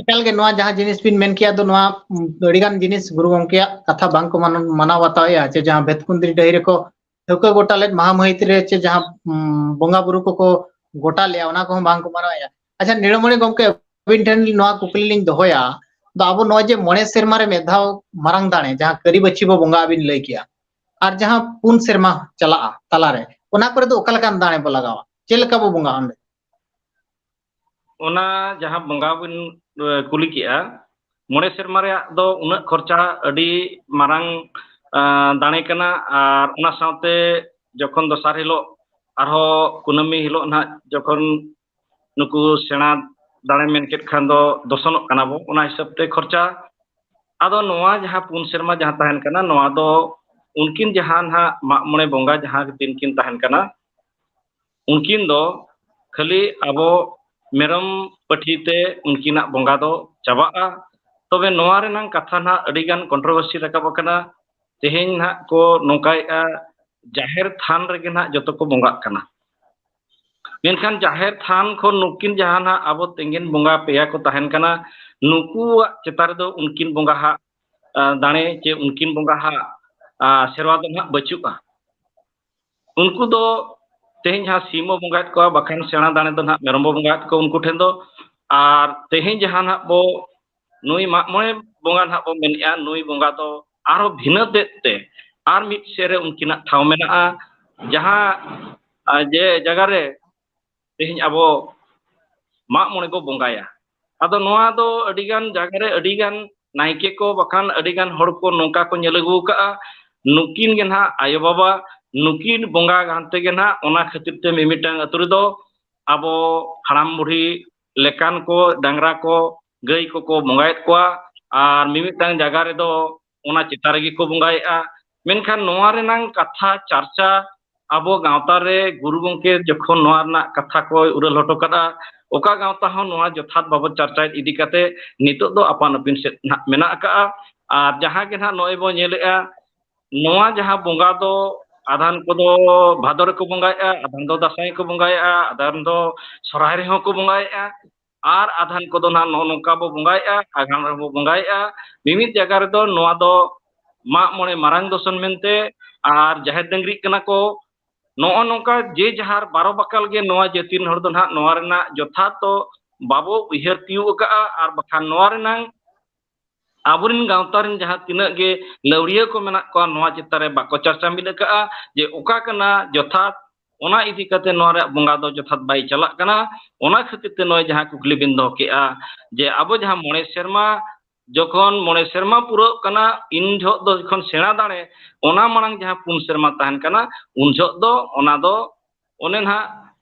ᱮᱠᱟᱞ ᱜᱮ ᱱᱚᱣᱟ ᱡᱟᱦᱟᱸ ᱡᱤᱱᱤᱥ ᱵᱤᱱ ᱢᱮᱱ ᱠᱮᱜᱼᱟ, ᱫᱚ ᱱᱚᱣᱟ, ᱩᱢ, ᱟᱹᱰᱤᱜᱟᱱ ᱡᱤᱱᱤᱥ ᱜᱩᱨᱩ ᱜᱚᱢᱠᱮᱭᱟᱜ ᱠᱟᱛᱷᱟ ᱵᱟᱝ ᱠᱚ ᱢᱟᱱᱟᱣ, ᱢᱟᱱᱟᱣ ᱵᱟᱛᱟᱣᱮᱜᱼᱟ, ᱪᱮ ᱡᱟᱦᱟᱸ ᱵᱷᱮᱛᱠᱩᱸᱫᱽᱨᱤ ᱰᱟᱹᱦᱤ ᱨᱮᱠᱚ ᱴᱷᱟᱹᱣᱠᱟᱹ ᱜᱚᱴᱟ ᱞᱮᱫ ᱢᱟᱦᱟ ᱢᱟᱹᱦᱤᱛ ᱨᱮ ᱪᱮ ᱡᱟᱦᱟᱸ, ᱩᱢ, ᱵᱚᱸᱜᱟ ᱵᱩᱨᱩ ᱠᱚᱠᱚ ᱜᱚᱴᱟ ᱞᱮᱜᱼᱟ, ᱚᱱᱟ ᱠᱚᱦᱚᱸ ᱵᱟᱝ ᱠᱚ ᱢᱟᱱᱟᱣᱮᱜᱼᱟ᱾ ᱟᱪᱪᱷᱟ, ᱱᱤᱲᱟᱹᱢᱚᱬᱤ ᱜᱚᱢᱠᱮ, ᱟᱹᱵᱤᱱ ᱴᱷᱮᱱ ᱱᱚᱣᱟ ᱠᱩᱠᱞᱤ ᱞᱤᱧ ᱫᱚᱦᱚᱭᱟ, ᱫᱚ ᱟᱵᱚ ᱱᱚᱜᱼᱚᱭ ᱡᱮ ᱢᱚᱬᱮ ᱥᱮᱨᱢᱟ ᱨᱮ ᱢᱤᱫ ᱫᱷᱟᱣ ᱢᱟᱨᱟᱝ ᱫᱟᱲᱮ, ᱡᱟᱦᱟᱸ ᱠᱟᱹᱨᱤ ᱵᱟᱹᱪᱷᱤ ᱵᱚ ᱵᱚᱸᱜᱟ ᱵᱤᱱ ᱞᱟᱹᱭ ᱠᱮᱜᱼᱟ, ᱟᱨ ᱡᱟᱦᱟᱸ ᱯᱩᱱ ᱥᱮᱨᱢᱟ ᱪᱟᱞᱟᱜᱼᱟ ᱛᱟᱞᱟᱨᱮ, ᱚᱱᱟ ᱠᱚᱨᱮ ᱫᱚ ᱚᱠᱟ ᱞᱮᱠᱟᱱ ᱫᱟᱲᱮ ᱵᱚ ᱞᱟᱜᱟᱣᱟ? ᱪᱮᱫ ᱞᱮᱠᱟ ᱵᱚ ᱵᱚᱸᱜᱟᱜᱼᱟ ᱚᱸᱰᱮ? ᱚᱱᱟ ᱡᱟᱦᱟᱸ ᱵᱚᱸᱜᱟ ᱵᱤᱱ, ᱮ, ᱠᱩᱞᱤ ᱠᱮᱜᱼᱟ, ᱢᱚᱬᱮ ᱥᱮᱨᱢᱟ ᱨᱮᱭᱟᱜ ᱫᱚ ᱩᱱᱟᱹᱜ ᱠᱷᱚᱨᱪᱟ ᱟᱹᱰᱤ ᱢᱟᱨᱟᱝ, ᱟ, ᱫᱟᱲᱮ ᱠᱟᱱᱟ᱾ ᱟᱨ ᱚᱱᱟ ᱥᱟᱶᱛᱮ ᱡᱚᱠᱷᱚᱱ ᱫᱚᱥᱟᱨ ᱦᱤᱞᱳᱜ ᱟᱨᱦᱚᱸ ᱠᱩᱱᱟᱹᱢᱤ ᱦᱤᱞᱳᱜ ᱱᱟᱦᱟᱜ ᱡᱚᱠᱷᱚᱱ ᱱᱩᱠᱩ ᱥᱮᱬᱟ ᱫᱟᱲᱮ ᱢᱮᱱ ᱠᱮᱫ ᱠᱷᱟᱱ ᱫᱚ ᱫᱚᱥᱚᱱᱚᱜ ᱠᱟᱱᱟ ᱵᱚ, ᱚᱱᱟ ᱦᱤᱥᱟᱹᱵ ᱛᱮ ᱠᱷᱚᱨᱪᱟ᱾ ᱟᱫᱚ ᱱᱚᱣᱟ ᱡᱟᱦᱟᱸ ᱯᱩᱱ ᱥᱮᱨᱢᱟ ᱡᱟᱦᱟᱸ ᱛᱟᱦᱮᱱ ᱠᱟᱱᱟ, ᱱᱚᱣᱟ ᱫᱚ ᱩᱱᱠᱤᱱ ᱡᱟᱦᱟᱸ ᱱᱟᱦᱟᱜ ᱢᱟᱜ ᱢᱚᱬᱮ ᱵᱚᱸᱜᱟ ᱡᱟᱦᱟᱸ ᱫᱤᱱ ᱠᱤᱱ ᱛᱟᱦᱮᱱ ᱠᱟᱱᱟ, ᱩᱱᱠᱤᱱ ᱫᱚ ᱠᱷᱟᱹᱞᱤ ᱟᱵᱚ ᱢᱮᱨᱚᱢ ᱯᱟᱹᱴᱷᱤ ᱛᱮ ᱩᱱᱠᱤᱱᱟᱜ ᱵᱚᱸᱜᱟ ᱫᱚ ᱪᱟᱵᱟᱜᱼᱟ᱾ ᱛᱚᱵᱮ ᱱᱚᱣᱟ ᱨᱮᱱᱟᱝ ᱠᱟᱛᱷᱟ ᱱᱟᱦᱟᱜ ᱟᱹᱰᱤᱜᱟᱱ controversy ᱨᱟᱠᱟᱵ ᱟᱠᱟᱱᱟ᱾ ᱛᱮᱦᱮᱧ ᱱᱟᱦᱟᱜ ᱠᱚ ᱱᱚᱝᱠᱟᱭᱮᱫᱼᱟ, ᱡᱟᱦᱮᱨ ᱛᱷᱟᱱ ᱨᱮᱜᱮ ᱱᱟᱦᱟᱜ ᱡᱚᱛᱚ ᱠᱚ ᱵᱚᱸᱜᱟᱜ ᱠᱟᱱᱟ᱾ ᱢᱮᱱᱠᱷᱟᱱ ᱡᱟᱦᱮᱨ ᱛᱷᱟᱱ ᱠᱷᱚᱱ ᱱᱩᱠᱤᱱ ᱡᱟᱦᱟᱸ ᱱᱟᱦᱟᱜ ᱟᱵᱚ ᱛᱮᱸᱜᱮᱱ ᱵᱚᱸᱜᱟ ᱯᱮᱭᱟ ᱠᱚ ᱛᱟᱦᱮᱱ ᱠᱟᱱᱟ, ᱱᱩᱠᱩᱣᱟᱜ ᱪᱮᱛᱟᱱ ᱨᱮᱫᱚ ᱩᱱᱠᱤᱱ ᱵᱚᱸᱜᱟ ᱦᱟᱜ, ᱟ, ᱫᱟᱲᱮ ᱪᱮ ᱩᱱᱠᱤᱱ ᱵᱚᱸᱜᱟ ᱦᱟᱜ, ᱟ, ᱥᱮᱨᱣᱟ ᱫᱚ ᱱᱟᱦᱟᱜ ᱵᱟᱹᱪᱩᱜᱼᱟ᱾ ᱩᱱᱠᱩ ᱫᱚ ᱛᱮᱦᱮᱧ ᱡᱟᱦᱟᱸ ᱥᱤᱢ ᱵᱚ ᱵᱚᱸᱜᱟᱭᱮᱫ ᱠᱚᱣᱟ, ᱵᱟᱠᱷᱟᱱ ᱥᱮᱬᱟ ᱫᱟᱲᱮ ᱫᱚ ᱱᱟᱦᱟᱜ ᱢᱮᱨᱚᱢ ᱵᱚ ᱵᱚᱸᱜᱟᱭᱮᱫ ᱠᱚᱣᱟ ᱩᱱᱠᱩ ᱴᱷᱮᱱ ᱫᱚ᱾ ᱟᱨ ᱛᱮᱦᱮᱧ ᱡᱟᱦᱟᱸ ᱱᱟᱦᱟᱜ ᱵᱚ, ᱱᱩᱭ ᱢᱟᱜ ᱢᱚᱬᱮ ᱵᱚᱸᱜᱟ ᱱᱟᱦᱟᱜ ᱵᱚ ᱢᱮᱱᱮᱫᱼᱟ, ᱱᱩᱭ ᱵᱚᱸᱜᱟ ᱫᱚ ᱟᱨᱦᱚᱸ ᱵᱷᱤᱱᱟᱹ ᱛᱮᱫ ᱛᱮ ᱟᱨ ᱢᱤᱫ ᱥᱮᱫ ᱨᱮ ᱩᱱᱠᱤᱱᱟᱜ ᱴᱷᱟᱶ ᱢᱮᱱᱟᱜᱼᱟ, ᱡᱟᱦᱟᱸ, ᱟᱨ ᱡᱮ ᱡᱟᱭᱜᱟ ᱨᱮ ᱛᱮᱦᱮᱧ ᱟᱵᱚ ᱢᱟᱜ ᱢᱚᱬᱮ ᱵᱚ ᱵᱚᱸᱜᱟᱭᱟ᱾ ᱟᱫᱚ ᱱᱚᱣᱟ ᱫᱚ ᱟᱹᱰᱤᱜᱟᱱ ᱡᱟᱭᱜᱟ ᱨᱮ ᱟᱹᱰᱤᱜᱟᱱ ᱱᱟᱭᱠᱮ ᱠᱚ ᱵᱟᱠᱷᱟᱱ ᱟᱹᱰᱤᱜᱟᱱ ᱦᱚᱲ ᱠᱚ ᱱᱚᱝᱠᱟ ᱠᱚ ᱧᱮᱞ ᱟᱹᱜᱩ ᱟᱠᱟᱫᱼᱟ, ᱱᱩᱠᱤᱱ ᱜᱮ ᱱᱟᱦᱟᱜ ᱟᱭᱳᱼᱵᱟᱵᱟ, ᱱᱩᱠᱤᱱ ᱵᱚᱸᱜᱟ ᱦᱟᱱᱛᱮ ᱜᱮ ᱱᱟᱦᱟᱜ᱾ ᱚᱱᱟ ᱠᱷᱟᱹᱛᱤᱨ ᱛᱮ ᱢᱤᱢᱤᱫᱴᱟᱝ ᱟᱹᱛᱩ ᱨᱮᱫᱚ ᱟᱵᱚ ᱦᱟᱲᱟᱢ ᱵᱩᱲᱦᱤ ᱞᱮᱠᱟᱱ ᱠᱚ, ᱰᱟᱝᱨᱟ ᱠᱚ, ᱜᱟᱹᱭ ᱠᱚᱠᱚ ᱵᱚᱸᱜᱟᱭᱮᱫ ᱠᱚᱣᱟ᱾ ᱟᱨ ᱢᱤᱢᱤᱫᱴᱟᱝ ᱡᱟᱭᱜᱟ ᱨᱮᱫᱚ ᱚᱱᱟ ᱪᱮᱛᱟᱱ ᱨᱮᱜᱮ ᱠᱚ ᱵᱚᱸᱜᱟᱭᱮᱫᱼᱟ᱾ ᱢᱮᱱᱠᱷᱟᱱ ᱱᱚᱣᱟ ᱨᱮᱱᱟᱝ ᱠᱟᱛᱷᱟ ᱪᱟᱨᱪᱟ ᱟᱵᱚ ᱜᱟᱶᱛᱟ ᱨᱮ ᱜᱩᱨᱩ ᱜᱚᱢᱠᱮ ᱡᱚᱠᱷᱚᱱ ᱱᱚᱣᱟ ᱨᱮᱱᱟᱜ ᱠᱟᱛᱷᱟ ᱠᱚᱭ ᱩᱨᱟᱹᱞ ᱦᱚᱴᱚ ᱠᱟᱫᱼᱟ, ᱚᱠᱟ ᱜᱟᱶᱛᱟ ᱦᱚᱸ ᱱᱚᱣᱟ ᱡᱚᱛᱷᱟᱛ ᱵᱟᱵᱚ ᱪᱟᱨᱪᱟᱭᱮᱫ ᱤᱫᱤ ᱠᱟᱛᱮ ᱱᱤᱛᱚᱜ ᱫᱚ ᱟᱯᱟᱱ ᱟᱹᱯᱤᱱ ᱥᱮᱫ ᱱᱟᱦᱟᱜ ᱢᱮᱱᱟᱜ ᱟᱠᱟᱫᱼᱟ᱾ ᱟᱨ ᱡᱟᱦᱟᱸ ᱜᱮ ᱱᱟᱦᱟᱜ ᱱᱚᱜᱼᱚᱭ ᱵᱚ ᱧᱮᱞᱮᱫᱼᱟ, ᱱᱚᱣᱟ ᱡᱟᱦᱟᱸ ᱵᱚᱸᱜᱟ ᱫᱚ ᱟᱫᱷᱟᱱ ᱠᱚᱫᱚ ᱵᱷᱟᱫᱚᱨ ᱨᱮᱠᱚ ᱵᱚᱸᱜᱟᱭᱮᱫᱼᱟ, ᱟᱫᱷᱟᱱ ᱫᱚ ᱫᱟᱸᱥᱟᱭ ᱠᱚ ᱵᱚᱸᱜᱟᱭᱮᱫᱼᱟ, ᱟᱫᱷᱟᱱ ᱫᱚ ᱥᱚᱨᱦᱟᱭ ᱨᱮᱦᱚᱸ ᱠᱚ ᱵᱚᱸᱜᱟᱭᱮᱫᱼᱟ, ᱟᱨ ᱟᱫᱷᱟᱱ ᱠᱚᱫᱚ ᱱᱟᱦᱟᱜ ᱱᱚᱜᱼᱚ ᱱᱚᱝᱠᱟ ᱵᱚ ᱵᱚᱸᱜᱟᱭᱮᱫᱼᱟ, ᱟᱜᱷᱟᱬ ᱨᱮᱦᱚᱸ ᱵᱚ ᱵᱚᱸᱜᱟᱭᱮᱫᱼᱟ᱾ ᱢᱤᱢᱤᱫ ᱡᱟᱭᱜᱟ ᱨᱮᱫᱚ ᱱᱚᱣᱟ ᱫᱚ ᱢᱟᱜ ᱢᱚᱬᱮ ᱢᱟᱨᱟᱝ ᱫᱚᱥᱚᱱ ᱢᱮᱱᱛᱮ ᱟᱨ ᱡᱟᱦᱮᱨ ᱰᱟᱹᱝᱨᱤᱜ ᱠᱟᱱᱟ ᱠᱚ᱾ ᱱᱚᱜᱼᱚ ᱱᱚᱝᱠᱟ ᱡᱮ ᱡᱟᱦᱟᱨ ᱵᱟᱨᱚ ᱵᱟᱠᱟᱞ ᱜᱮ ᱱᱚᱣᱟ ᱡᱟᱹᱛᱤ ᱨᱮᱱ ᱦᱚᱲ ᱫᱚ ᱱᱟᱦᱟᱜ ᱱᱚᱣᱟ ᱨᱮᱱᱟᱜ ᱡᱚᱛᱷᱟᱛ ᱫᱚ ᱵᱟᱵᱚ ᱩᱭᱦᱟᱹᱨ ᱛᱤᱭᱳᱜ ᱟᱠᱟᱫᱼᱟ, ᱟᱨ ᱵᱟᱠᱷᱟᱱ ᱱᱚᱣᱟ ᱨᱮᱱᱟᱝ ᱟᱵᱚᱨᱮᱱ ᱜᱟᱶᱛᱟ ᱨᱮᱱ ᱡᱟᱦᱟᱸ ᱛᱤᱱᱟᱹᱜ ᱜᱮ ᱞᱟᱹᱣᱲᱤᱭᱟᱹ ᱠᱚ ᱢᱮᱱᱟᱜ ᱠᱚᱣᱟ, ᱱᱚᱣᱟ ᱪᱮᱛᱟᱱ ᱨᱮ ᱵᱟᱠᱚ ᱪᱟᱨᱪᱟ ᱢᱤᱫ ᱟᱠᱟᱫᱼᱟ ᱡᱮ ᱚᱠᱟ ᱠᱟᱱᱟ ᱡᱚᱛᱷᱟᱛ, ᱚᱱᱟ ᱤᱫᱤ ᱠᱟᱛᱮ ᱱᱚᱣᱟ ᱨᱮᱭᱟᱜ ᱵᱚᱸᱜᱟ ᱫᱚ ᱡᱚᱛᱷᱟᱛ ᱵᱟᱭ ᱪᱟᱞᱟᱜ ᱠᱟᱱᱟ᱾ ᱚᱱᱟ ᱠᱷᱟᱹᱛᱤᱨ ᱛᱮ ᱱᱚᱜᱼᱚᱭ ᱡᱟᱦᱟᱸ ᱠᱩᱠᱞᱤ ᱵᱤᱱ ᱫᱚᱦᱚ ᱠᱮᱫᱼᱟ ᱡᱮ ᱟᱵᱚ ᱡᱟᱦᱟᱸ ᱢᱚᱬᱮ ᱥᱮᱨᱢᱟ, ᱡᱚᱠᱷᱚᱱ ᱢᱚᱬᱮ ᱥᱮᱨᱢᱟ ᱯᱩᱨᱟᱹᱜ ᱠᱟᱱᱟ, ᱤᱱ ᱡᱚᱦᱚᱜ ᱫᱚ ᱡᱚᱠᱷᱚᱱ ᱥᱮᱬᱟ ᱫᱟᱲᱮ, ᱚᱱᱟ ᱢᱟᱲᱟᱝ ᱡᱟᱦᱟᱸ ᱯᱩᱱ ᱥᱮᱨᱢᱟ ᱛᱟᱦᱮᱱ ᱠᱟᱱᱟ, ᱩᱱ ᱡᱚᱦᱚᱜ ᱫᱚ ᱚᱱᱟ ᱫᱚ ᱚᱱᱮ ᱱᱟᱦᱟᱜ,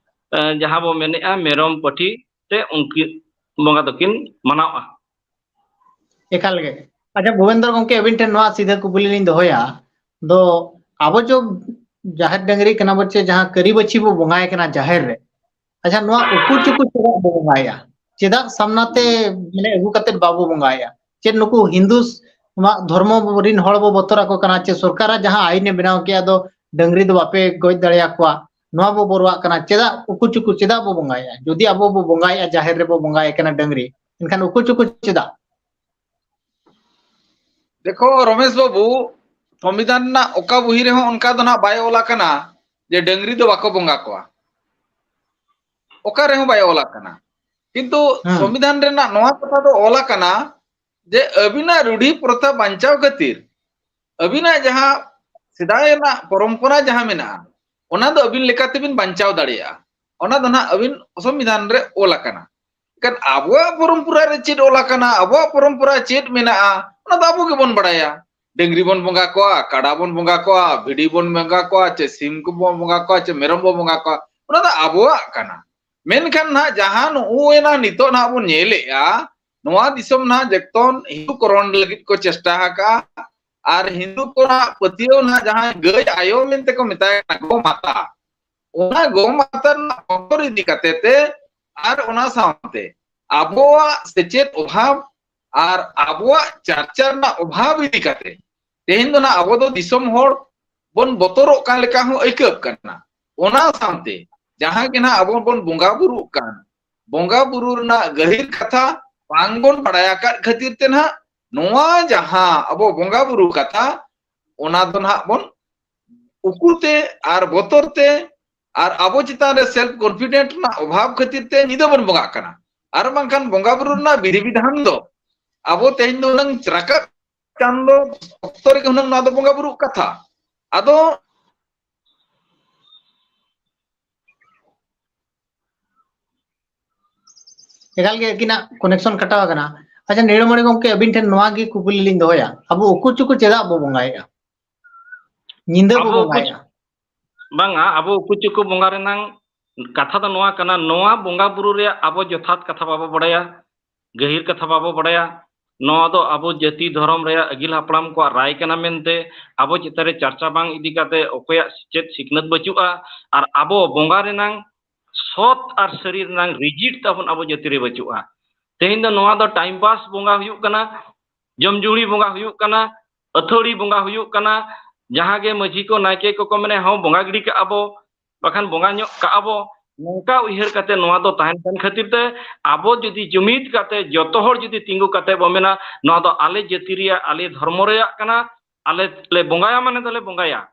ᱮ, ᱡᱟᱦᱟᱸ ᱵᱚ ᱢᱮᱱᱮᱫᱼᱟ ᱢᱮᱨᱚᱢ ᱯᱟᱹᱴᱷᱤ ᱛᱮ ᱩᱱᱠᱤᱱ ᱵᱚᱸᱜᱟ ᱫᱚᱠᱤᱱ ᱢᱟᱱᱟᱣᱼᱟ᱾ ᱮᱠᱟᱞ ᱜᱮ᱾ ᱟᱪᱪᱷᱟ, ᱵᱷᱩᱵᱮᱱᱫᱨᱚ ᱜᱚᱢᱠᱮ, ᱟᱹᱵᱤᱱ ᱴᱷᱮᱱ ᱱᱚᱣᱟ ᱥᱤᱫᱷᱟᱹ ᱠᱩᱠᱞᱤ ᱞᱤᱧ ᱫᱚᱦᱚᱭᱟ᱾ ᱫᱚ ᱟᱵᱚ ᱡᱚ ᱡᱟᱦᱮᱨ ᱰᱟᱹᱝᱨᱤ ᱠᱟᱱᱟ ᱵᱚ, ᱪᱮ ᱡᱟᱦᱟᱸ ᱠᱟᱹᱨᱤ ᱵᱟᱹᱪᱷᱤ ᱵᱚ ᱵᱚᱸᱜᱟᱭ ᱠᱟᱱᱟ ᱡᱟᱦᱮᱨ ᱨᱮ, ᱟᱪᱪᱷᱟ, ᱱᱚᱣᱟ ᱩᱠᱩ ᱪᱩᱠᱩ ᱪᱮᱫᱟᱜ ᱵᱚ ᱵᱚᱸᱜᱟᱭᱟ? ᱪᱮᱫᱟᱜ ᱥᱟᱢᱱᱟ ᱛᱮ, ᱢᱟᱱᱮ, ᱟᱹᱜᱩ ᱠᱟᱛᱮ ᱵᱟᱵᱚ ᱵᱚᱸᱜᱟᱭᱟ? ᱪᱮᱫ ᱱᱩᱠᱩ ᱦᱤᱱᱫᱩ ᱫᱷᱚᱨᱢᱚ ᱨᱤᱱ ᱦᱚᱲ ᱵᱚ ᱵᱚᱛᱚᱨ ᱟᱠᱚ ᱠᱟᱱᱟ, ᱪᱮ ᱥᱚᱨᱠᱟᱨᱟᱜ ᱡᱟᱦᱟᱸ ᱟᱭᱤᱱ ᱮ ᱵᱮᱱᱟᱣ ᱠᱮᱜᱼᱟ, ᱫᱚ ᱰᱟᱹᱝᱨᱤ ᱫᱚ ᱵᱟᱯᱮ ᱜᱚᱡ ᱫᱟᱲᱮᱭᱟᱠᱚᱣᱟ, ᱱᱚᱣᱟ ᱵᱚ ᱵᱚᱨᱚᱣᱟᱜ ᱠᱟᱱᱟ? ᱪᱮᱫᱟᱜ ᱩᱠᱩ ᱪᱩᱠᱩ ᱪᱮᱫᱟᱜ ᱵᱚ ᱵᱚᱸᱜᱟᱭᱟ? ᱡᱩᱫᱤ ᱟᱵᱚ ᱵᱚ ᱵᱚᱸᱜᱟᱭᱮᱜᱼᱟ, ᱡᱟᱦᱮᱨ ᱨᱮᱵᱚ ᱵᱚᱸᱜᱟᱭᱮ ᱠᱟᱱᱟ ᱰᱟᱹᱝᱨᱤ, ᱮᱱᱠᱷᱟᱱ ᱩᱠᱩ ᱪᱩᱠᱩ ᱪᱮᱫᱟᱜ? ᱫᱮᱠᱷᱚ ᱨᱚᱢᱮᱥ ᱵᱟᱹᱵᱩ, ᱥᱚᱝᱵᱤᱫᱷᱟᱱ ᱨᱮᱱᱟᱜ ᱚᱠᱟ ᱵᱩᱦᱤ ᱨᱮᱦᱚᱸ ᱚᱱᱠᱟ ᱫᱚ ᱱᱟᱜ ᱵᱟᱭ ᱚᱞ ᱟᱠᱟᱱᱟ ᱡᱮ ᱰᱟᱹᱝᱨᱤ ᱫᱚ ᱵᱟᱠᱚ ᱵᱚᱸᱜᱟ ᱠᱚᱣᱟ, ᱚᱠᱟ ᱨᱮᱦᱚᱸ ᱵᱟᱭ ᱚᱞ ᱟᱠᱟᱱᱟ᱾ ᱠᱤᱱᱛᱩ ᱦᱮᱸ᱾ ᱥᱚᱝᱵᱤᱫᱷᱟᱱ ᱨᱮᱱᱟᱜ ᱱᱚᱣᱟ ᱠᱟᱛᱷᱟ ᱫᱚ ᱚᱞ ᱟᱠᱟᱱᱟ ᱡᱮ ᱟᱹᱵᱤᱱᱟᱜ ᱨᱩᱰᱷᱤ ᱯᱨᱚᱛᱷᱟ ᱵᱟᱧᱪᱟᱣ ᱠᱷᱟᱹᱛᱤᱨ ᱟᱹᱵᱤᱱᱟᱜ ᱡᱟᱦᱟᱸ ᱥᱮᱫᱟᱭ ᱨᱮᱱᱟᱜ ᱯᱚᱨᱚᱢᱯᱚᱨᱟ ᱡᱟᱦᱟᱸ ᱢᱮᱱᱟᱜᱼᱟ, ᱚᱱᱟ ᱫᱚ ᱟᱹᱵᱤᱱ ᱞᱮᱠᱟ ᱛᱮᱵᱤᱱ ᱵᱟᱧᱪᱟᱣ ᱫᱟᱲᱮᱭᱟᱜᱼᱟ᱾ ᱚᱱᱟ ᱫᱚ ᱱᱟᱦᱟᱜ ᱟᱹᱵᱤᱱ ᱥᱚᱝᱵᱤᱫᱷᱟᱱ ᱨᱮ ᱚᱞ ᱟᱠᱟᱱᱟ᱾ ᱮᱱᱠᱷᱟᱱ ᱟᱵᱚᱣᱟᱜ ᱯᱚᱨᱚᱢᱯᱚᱨᱟ ᱨᱮ ᱪᱮᱫ ᱚᱞ ᱟᱠᱟᱱᱟ, ᱟᱵᱚᱣᱟᱜ ᱯᱚᱨᱚᱢᱯᱚᱨᱟ ᱪᱮᱫ ᱢᱮᱱᱟᱜᱼᱟ, ᱚᱱᱟ ᱫᱚ ᱟᱵᱚ ᱜᱮᱵᱚᱱ ᱵᱟᱲᱟᱭᱟ᱾ ᱰᱟᱹᱝᱨᱤ ᱵᱚᱱ ᱵᱚᱸᱜᱟ ᱠᱚᱣᱟ, ᱠᱟᱰᱟ ᱵᱚᱱ ᱵᱚᱸᱜᱟ ᱠᱚᱣᱟ, ᱵᱷᱤᱰᱤ ᱵᱚᱱ ᱵᱚᱸᱜᱟ ᱠᱚᱣᱟ, ᱪᱮ ᱥᱤᱢ ᱠᱚᱵᱚᱱ ᱵᱚᱸᱜᱟ ᱠᱚᱣᱟ, ᱪᱮ ᱢᱮᱨᱚᱢ ᱵᱚᱱ ᱵᱚᱸᱜᱟ ᱠᱚᱣᱟ, ᱚᱱᱟ ᱫᱚ ᱟᱵᱚᱣᱟᱜ ᱠᱟᱱᱟ᱾ ᱢᱮᱱᱠᱷᱟᱱ ᱱᱟᱦᱟᱜ ᱡᱟᱦᱟᱸ ᱱᱚᱜᱼᱚᱭ ᱱᱟᱦᱟᱜ ᱱᱤᱛᱚᱜ ᱱᱟᱦᱟᱜ ᱵᱚᱱ ᱧᱮᱞᱮᱜᱼᱟ, ᱱᱚᱣᱟ ᱫᱤᱥᱚᱢ ᱱᱟᱦᱟᱜ ᱡᱚᱛᱚᱱ ᱦᱤᱱᱫᱩᱠᱚᱨᱚᱱ ᱞᱟᱹᱜᱤᱫ ᱠᱚ ᱪᱮᱥᱴᱟ ᱟᱠᱟᱜᱼᱟ᱾ ᱟᱨ ᱦᱤᱱᱫᱩ ᱠᱚᱣᱟᱜ ᱯᱟᱹᱛᱭᱟᱹᱣ ᱱᱟᱦᱟᱜ ᱡᱟᱦᱟᱸᱭ ᱜᱟᱹᱭ ᱟᱭᱳ ᱢᱮᱱᱛᱮ ᱠᱚ ᱢᱮᱛᱟᱭ ᱠᱟᱱᱟ, ᱜᱳ ᱢᱟᱛᱟ, ᱚᱱᱟ ᱜᱳ ᱢᱟᱛᱟ ᱨᱮᱱᱟᱜ ᱵᱚᱛᱚᱨ ᱤᱫᱤ ᱠᱟᱛᱮ ᱛᱮ ᱟᱨ ᱚᱱᱟ ᱥᱟᱶᱛᱮ ᱟᱵᱚᱣᱟᱜ ᱥᱮᱪᱮᱫ ᱚᱵᱷᱟᱵᱽ ᱟᱨ ᱟᱵᱚᱣᱟᱜ ᱪᱟᱨᱪᱟ ᱨᱮᱱᱟᱜ ᱚᱵᱷᱟᱵᱽ ᱤᱫᱤ ᱠᱟᱛᱮ ᱛᱮᱦᱮᱧ ᱫᱚ ᱱᱟᱜ ᱟᱵᱚ ᱫᱚ ᱫᱤᱥᱚᱢ ᱦᱚᱲ ᱵᱚᱱ ᱵᱚᱛᱚᱨᱚᱜ ᱠᱟᱱ ᱞᱮᱠᱟ ᱦᱚᱸ ᱟᱹᱭᱠᱟᱹᱜ ᱠᱟᱱᱟ᱾ ᱚᱱᱟ ᱥᱟᱶᱛᱮ ᱡᱟᱦᱟᱸ ᱜᱮ ᱱᱟᱜ ᱟᱵᱚ ᱵᱚᱱ ᱵᱚᱸᱜᱟ ᱵᱩᱨᱩᱜ ᱠᱟᱱ, ᱵᱚᱸᱜᱟ ᱵᱩᱨᱩ ᱨᱮᱱᱟᱜ ᱜᱟᱹᱦᱤᱨ ᱠᱟᱛᱷᱟ ᱵᱟᱝ ᱵᱚᱱ ᱵᱟᱲᱟᱭ ᱟᱠᱟᱫ ᱠᱷᱟᱹᱛᱤᱨ ᱛᱮ ᱱᱟᱜ ᱱᱚᱣᱟ ᱡᱟᱦᱟᱸ ᱟᱵᱚ ᱵᱚᱸᱜᱟ ᱵᱩᱨᱩ ᱠᱟᱛᱷᱟ, ᱚᱱᱟ ᱫᱚ ᱱᱟᱜ ᱵᱚᱱ ᱩᱠᱩ ᱛᱮ ᱟᱨ ᱵᱚᱛᱚᱨ ᱛᱮ ᱟᱨ ᱟᱵᱚ ᱪᱮᱛᱟᱱ ᱨᱮ self confident ᱨᱮᱱᱟᱜ ᱚᱵᱷᱟᱵᱽ ᱠᱷᱟᱹᱛᱤᱨ ᱛᱮ ᱧᱤᱫᱟᱹ ᱵᱚᱱ ᱵᱚᱸᱜᱟᱜ ᱠᱟᱱᱟ᱾ ᱟᱨ ᱵᱟᱝᱠᱷᱟᱱ ᱵᱚᱸᱜᱟ ᱵᱩᱨᱩ ᱨᱮᱱᱟᱜ ᱵᱤᱫᱷᱤ ᱵᱤᱫᱷᱟᱱ ᱫᱚ ᱟᱵᱚ ᱛᱮᱦᱮᱧ ᱫᱚ ᱦᱩᱱᱟᱹᱝ ᱨᱟᱠᱟᱵ ᱪᱟᱸᱫᱚ ᱚᱠᱛᱚ ᱨᱮᱜᱮ ᱦᱩᱱᱟᱹᱝ ᱱᱚᱣᱟ ᱫᱚ ᱵᱚᱸᱜᱟ ᱵᱩᱨᱩ ᱠᱟᱛᱷᱟ᱾ ᱟᱫᱚ ᱮᱠᱟᱞ ᱜᱮ ᱟᱹᱠᱤᱱᱟᱜ connection ᱠᱟᱴᱟᱣ ᱟᱠᱟᱱᱟ᱾ ᱟᱪᱪᱷᱟ, ᱱᱤᱲᱟᱹᱢᱚᱬᱤ ᱜᱚᱢᱠᱮ, ᱟᱹᱵᱤᱱ ᱴᱷᱮᱱ ᱱᱚᱣᱟ ᱜᱮ ᱠᱩᱠᱞᱤ ᱞᱤᱧ ᱫᱚᱦᱚᱭᱟ, ᱟᱵᱚ ᱩᱠᱩ ᱪᱩᱠᱩ ᱪᱮᱫᱟᱜ ᱵᱚ ᱵᱚᱸᱜᱟᱭᱮᱫᱼᱟ? ᱧᱤᱫᱟᱹ ᱵᱚ ᱟᱵᱚ ᱩᱠᱩ ᱵᱚᱸᱜᱟᱭᱮᱫᱼᱟ᱾ ᱵᱟᱝᱟ, ᱟᱵᱚ ᱩᱠᱩ ᱪᱩᱠᱩ ᱵᱚᱸᱜᱟ ᱨᱮᱱᱟᱝ ᱠᱟᱛᱷᱟ ᱫᱚ ᱱᱚᱣᱟ ᱠᱟᱱᱟ, ᱱᱚᱣᱟ ᱵᱚᱸᱜᱟ ᱵᱩᱨᱩ ᱨᱮᱭᱟᱜ ᱟᱵᱚ ᱡᱚᱛᱷᱟᱛ ᱠᱟᱛᱷᱟ ᱵᱟᱵᱚ ᱵᱟᱲᱟᱭᱟ, ᱜᱟᱹᱦᱤᱨ ᱠᱟᱛᱷᱟ ᱵᱟᱵᱚ ᱵᱟᱲᱟᱭᱟ᱾ ᱱᱚᱣᱟ ᱫᱚ ᱟᱵᱚ ᱡᱟᱹᱛᱤ ᱫᱷᱚᱨᱚᱢ ᱨᱮᱭᱟᱜ ᱟᱹᱜᱤᱞ ᱦᱟᱯᱲᱟᱢ ᱠᱚᱣᱟᱜ ᱨᱟᱭ ᱠᱟᱱᱟ ᱢᱮᱱᱛᱮ ᱟᱵᱚ ᱪᱮᱛᱟᱱ ᱨᱮ ᱪᱟᱨᱪᱟ ᱵᱟᱝ ᱤᱫᱤ ᱠᱟᱛᱮ ᱚᱠᱚᱭᱟᱜ ᱥᱮᱪᱮᱫ ᱥᱤᱠᱷᱱᱟᱹᱛ ᱵᱟᱹᱪᱩᱜᱼᱟ᱾ ᱟᱨ ᱟᱵᱚ ᱵᱚᱸᱜᱟ ᱨᱮᱱᱟᱝ ᱥᱚᱛ ᱟᱨ ᱥᱟᱹᱨᱤ ᱨᱮᱱᱟᱝ ᱨᱤᱡᱤᱴ ᱛᱟᱵᱚᱱ ᱟᱵᱚ ᱡᱟᱹᱛᱤ ᱨᱮ ᱵᱟᱹᱪᱩᱜᱼᱟ᱾ ᱛᱮᱦᱮᱧ ᱫᱚ ᱱᱚᱣᱟ ᱫᱚ time pass ᱵᱚᱸᱜᱟ ᱦᱩᱭᱩᱜ ᱠᱟᱱᱟ, ᱡᱚᱢᱡᱩᱲᱤ ᱵᱚᱸᱜᱟ ᱦᱩᱭᱩᱜ ᱠᱟᱱᱟ, ᱟᱹᱛᱷᱟᱹᱲᱤ ᱵᱚᱸᱜᱟ ᱦᱩᱭᱩᱜ ᱠᱟᱱᱟ᱾ ᱡᱟᱦᱟᱸ ᱜᱮ ᱢᱟᱹᱡᱷᱤ ᱠᱚ ᱱᱟᱭᱠᱮ ᱠᱚᱠᱚ ᱢᱮᱱᱟ, ᱦᱚᱸ ᱵᱚᱸᱜᱟ ᱜᱤᱰᱤ ᱠᱟᱜᱼᱟ ᱵᱚ, ᱵᱟᱠᱷᱟᱱ ᱵᱚᱸᱜᱟ ᱧᱚᱜ ᱠᱟᱜᱼᱟ ᱵᱚ, ᱱᱚᱝᱠᱟ ᱩᱭᱦᱟᱹᱨ ᱠᱟᱛᱮ ᱱᱚᱣᱟ ᱫᱚ ᱛᱟᱦᱮᱱ ᱠᱟᱱ ᱠᱷᱟᱹᱛᱤᱨ ᱛᱮ ᱟᱵᱚ ᱡᱩᱫᱤ ᱡᱩᱢᱤᱫ ᱠᱟᱛᱮ ᱡᱚᱛᱚ ᱦᱚᱲ ᱡᱩᱫᱤ ᱛᱤᱸᱜᱩ ᱠᱟᱛᱮ ᱵᱚ ᱢᱮᱱᱟ ᱱᱚᱣᱟ ᱫᱚ ᱟᱞᱮ ᱡᱟᱹᱛᱤ ᱨᱮᱭᱟᱜ, ᱟᱞᱮ ᱫᱷᱚᱨᱢᱚ ᱨᱮᱭᱟᱜ ᱠᱟᱱᱟ, ᱟᱞᱮ ᱞᱮ ᱵᱚᱸᱜᱟᱭᱟ ᱢᱟᱱᱮ ᱫᱚᱞᱮ ᱵᱚᱸᱜᱟᱭᱟ,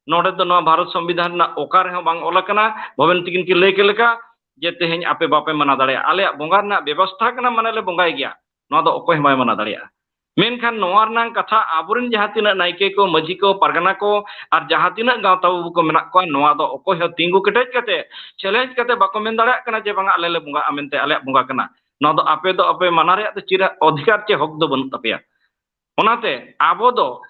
ᱱᱚᱰᱮ ᱫᱚ ᱱᱚᱣᱟ ᱵᱷᱟᱨᱚᱛ ᱥᱚᱝᱵᱤᱫᱷᱟᱱ ᱨᱮᱱᱟᱜ ᱚᱠᱟ ᱨᱮᱦᱚᱸ ᱵᱟᱝ ᱚᱞ ᱟᱠᱟᱱᱟ, ᱵᱷᱚᱵᱮᱱ ᱛᱤᱠᱤᱱ ᱠᱤᱱ ᱞᱟᱹᱭ ᱠᱮᱫ ᱞᱮᱠᱟ, ᱡᱮ ᱛᱮᱦᱮᱧ ᱟᱯᱮ ᱵᱟᱯᱮ ᱢᱟᱱᱟᱣ ᱫᱟᱲᱮᱭᱟᱜᱼᱟ, ᱟᱞᱮᱭᱟᱜ ᱵᱚᱸᱜᱟ ᱨᱮᱱᱟᱜ ᱵᱮᱵᱚᱥᱛᱷᱟ ᱠᱟᱱᱟ, ᱢᱟᱱᱮ ᱞᱮ ᱵᱚᱸᱜᱟᱭ ᱜᱮᱭᱟ, ᱱᱚᱣᱟ ᱫᱚ ᱚᱠᱚᱭ ᱦᱚᱸ ᱵᱟᱭ ᱢᱟᱱᱟᱣ ᱫᱟᱲᱮᱭᱟᱜᱼᱟ᱾ ᱢᱮᱱᱠᱷᱟᱱ ᱱᱚᱣᱟ ᱨᱮᱱᱟᱜ ᱠᱟᱛᱷᱟ ᱟᱵᱚᱨᱮᱱ ᱡᱟᱦᱟᱸ ᱛᱤᱱᱟᱹᱜ ᱱᱟᱭᱠᱮ ᱠᱚ, ᱢᱟᱹᱡᱷᱤ ᱠᱚ, ᱯᱟᱨᱜᱟᱱᱟ ᱠᱚ ᱟᱨ ᱡᱟᱦᱟᱸ ᱛᱤᱱᱟᱹᱜ ᱜᱟᱶᱛᱟ ᱵᱟᱹᱵᱩ ᱠᱚ ᱢᱮᱱᱟᱜ ᱠᱚᱣᱟ, ᱱᱚᱣᱟ ᱫᱚ ᱚᱠᱚᱭ ᱦᱚᱸ ᱛᱤᱸᱜᱩ ᱠᱮᱴᱮᱡ ᱠᱟᱛᱮ, ᱪᱮᱞᱮᱧᱡᱽ ᱠᱟᱛᱮ ᱵᱟᱠᱚ ᱢᱮᱱ ᱫᱟᱲᱮᱭᱟᱜ ᱠᱟᱱᱟ ᱡᱮ ᱵᱟᱝᱟ ᱟᱞᱮ ᱞᱮ ᱵᱚᱸᱜᱟᱜᱼᱟ ᱢᱮᱱᱛᱮ, ᱟᱞᱮᱭᱟᱜ ᱵᱚᱸᱜᱟ ᱠᱟᱱᱟ᱾ ᱱᱚᱣᱟ ᱫᱚ ᱟᱯᱮ ᱫᱚ ᱟᱯᱮ ᱢᱟᱱᱟ ᱨᱮᱭᱟᱜ ᱫᱚ ᱪᱮᱫ ᱚᱫᱷᱤᱠᱟᱨ ᱪᱮ ᱦᱚᱠ ᱫᱚ ᱵᱟᱹᱱᱩᱜ ᱛᱟᱯᱮᱭᱟ᱾ ᱚᱱᱟᱛᱮ ᱟᱵᱚ ᱫᱚ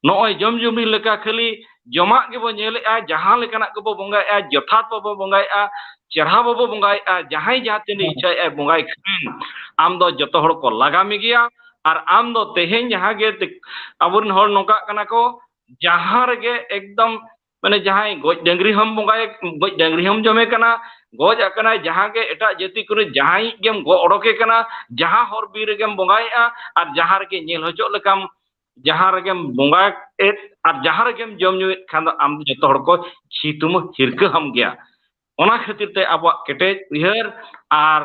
ᱱᱚᱜᱼᱚᱭ ᱡᱚᱢ ᱡᱩᱢᱤ ᱞᱮᱠᱟ ᱠᱷᱟᱹᱞᱤ ᱡᱚᱢᱟᱜ ᱜᱮᱵᱚ ᱧᱮᱞᱮᱜᱼᱟ, ᱡᱟᱦᱟᱸ ᱞᱮᱠᱟᱱᱟᱜ ᱜᱮᱵᱚ ᱵᱚᱸᱜᱟᱭᱮᱜᱼᱟ, ᱡᱚᱛᱷᱟᱛ ᱵᱟᱵᱚ ᱵᱚᱸᱜᱟᱭᱮᱜᱼᱟ, ᱪᱮᱨᱦᱟ ᱵᱟᱵᱚ ᱵᱚᱸᱜᱟᱭᱮᱜᱼᱟ, ᱡᱟᱦᱟᱸᱭ ᱡᱟᱦᱟᱸ ᱛᱤᱱᱟᱹᱜ ᱤᱪᱪᱷᱟᱭᱮᱜᱼᱟᱭ ᱵᱚᱸᱜᱟᱭ ᱠᱷᱟᱱ, ᱟᱢ ᱫᱚ ᱡᱚᱛᱚ ᱦᱚᱲ ᱠᱚ ᱞᱟᱜᱟ ᱢᱮᱜᱮᱭᱟ᱾ ᱟᱨ ᱟᱢ ᱫᱚ ᱛᱮᱦᱮᱧ ᱡᱟᱦᱟᱸ ᱜᱮ ᱛᱮ-, ᱟᱵᱚᱨᱮᱱ ᱦᱚᱲ ᱱᱚᱝᱠᱟᱜ ᱠᱟᱱᱟ ᱠᱚ, ᱡᱟᱦᱟᱸ ᱨᱮᱜᱮ ᱮᱠᱫᱚᱢ ᱢᱟᱱᱮ ᱡᱟᱦᱟᱸᱭ ᱜᱚᱡ ᱰᱟᱹᱝᱨᱤ ᱦᱚᱸᱢ ᱵᱚᱸᱜᱟᱭ, ᱜᱚᱡ ᱰᱟᱹᱝᱨᱤ ᱦᱚᱸᱢ ᱡᱚᱢᱮ ᱠᱟᱱᱟ, ᱜᱚᱡ ᱟᱠᱟᱱᱟᱭ, ᱡᱟᱦᱟᱸ ᱜᱮ ᱮᱴᱟᱜ ᱡᱟᱹᱛᱤ ᱠᱚᱨᱮ ᱡᱟᱦᱟᱸᱭ ᱜᱮᱢ ᱜᱚᱜ ᱚᱰᱚᱠᱮ ᱠᱟᱱᱟ, ᱡᱟᱦᱟᱸ ᱦᱚᱨ ᱵᱤᱨ ᱨᱮᱜᱮᱢ ᱵᱚᱸᱜᱟᱭᱮᱜᱼᱟ, ᱟᱨ ᱡᱟᱦᱟᱸ ᱨᱮᱜᱮ ᱧᱮᱞ ᱦᱚᱪᱚᱜ ᱞᱮᱠᱟᱢ, ᱡᱟᱦᱟᱸ ᱨᱮᱜᱮᱢ ᱵᱚᱸᱜᱟᱭᱮᱫ ᱟᱨ ᱡᱟᱦᱟᱸ ᱨᱮᱜᱮᱢ ᱡᱚᱢ ᱧᱩᱭᱮᱫ ᱠᱷᱟᱱ ᱫᱚ ᱟᱢ ᱫᱚ ᱡᱚᱛᱚ ᱦᱚᱲ ᱠᱚ ᱪᱷᱤ ᱛᱩᱢ ᱦᱤᱨᱠᱟᱹ ᱦᱟᱢ ᱜᱮᱭᱟ᱾ ᱚᱱᱟ ᱠᱷᱟᱹᱛᱤᱨ ᱛᱮ ᱟᱵᱚᱣᱟᱜ ᱠᱮᱴᱮᱡ ᱩᱭᱦᱟᱹᱨ ᱟᱨ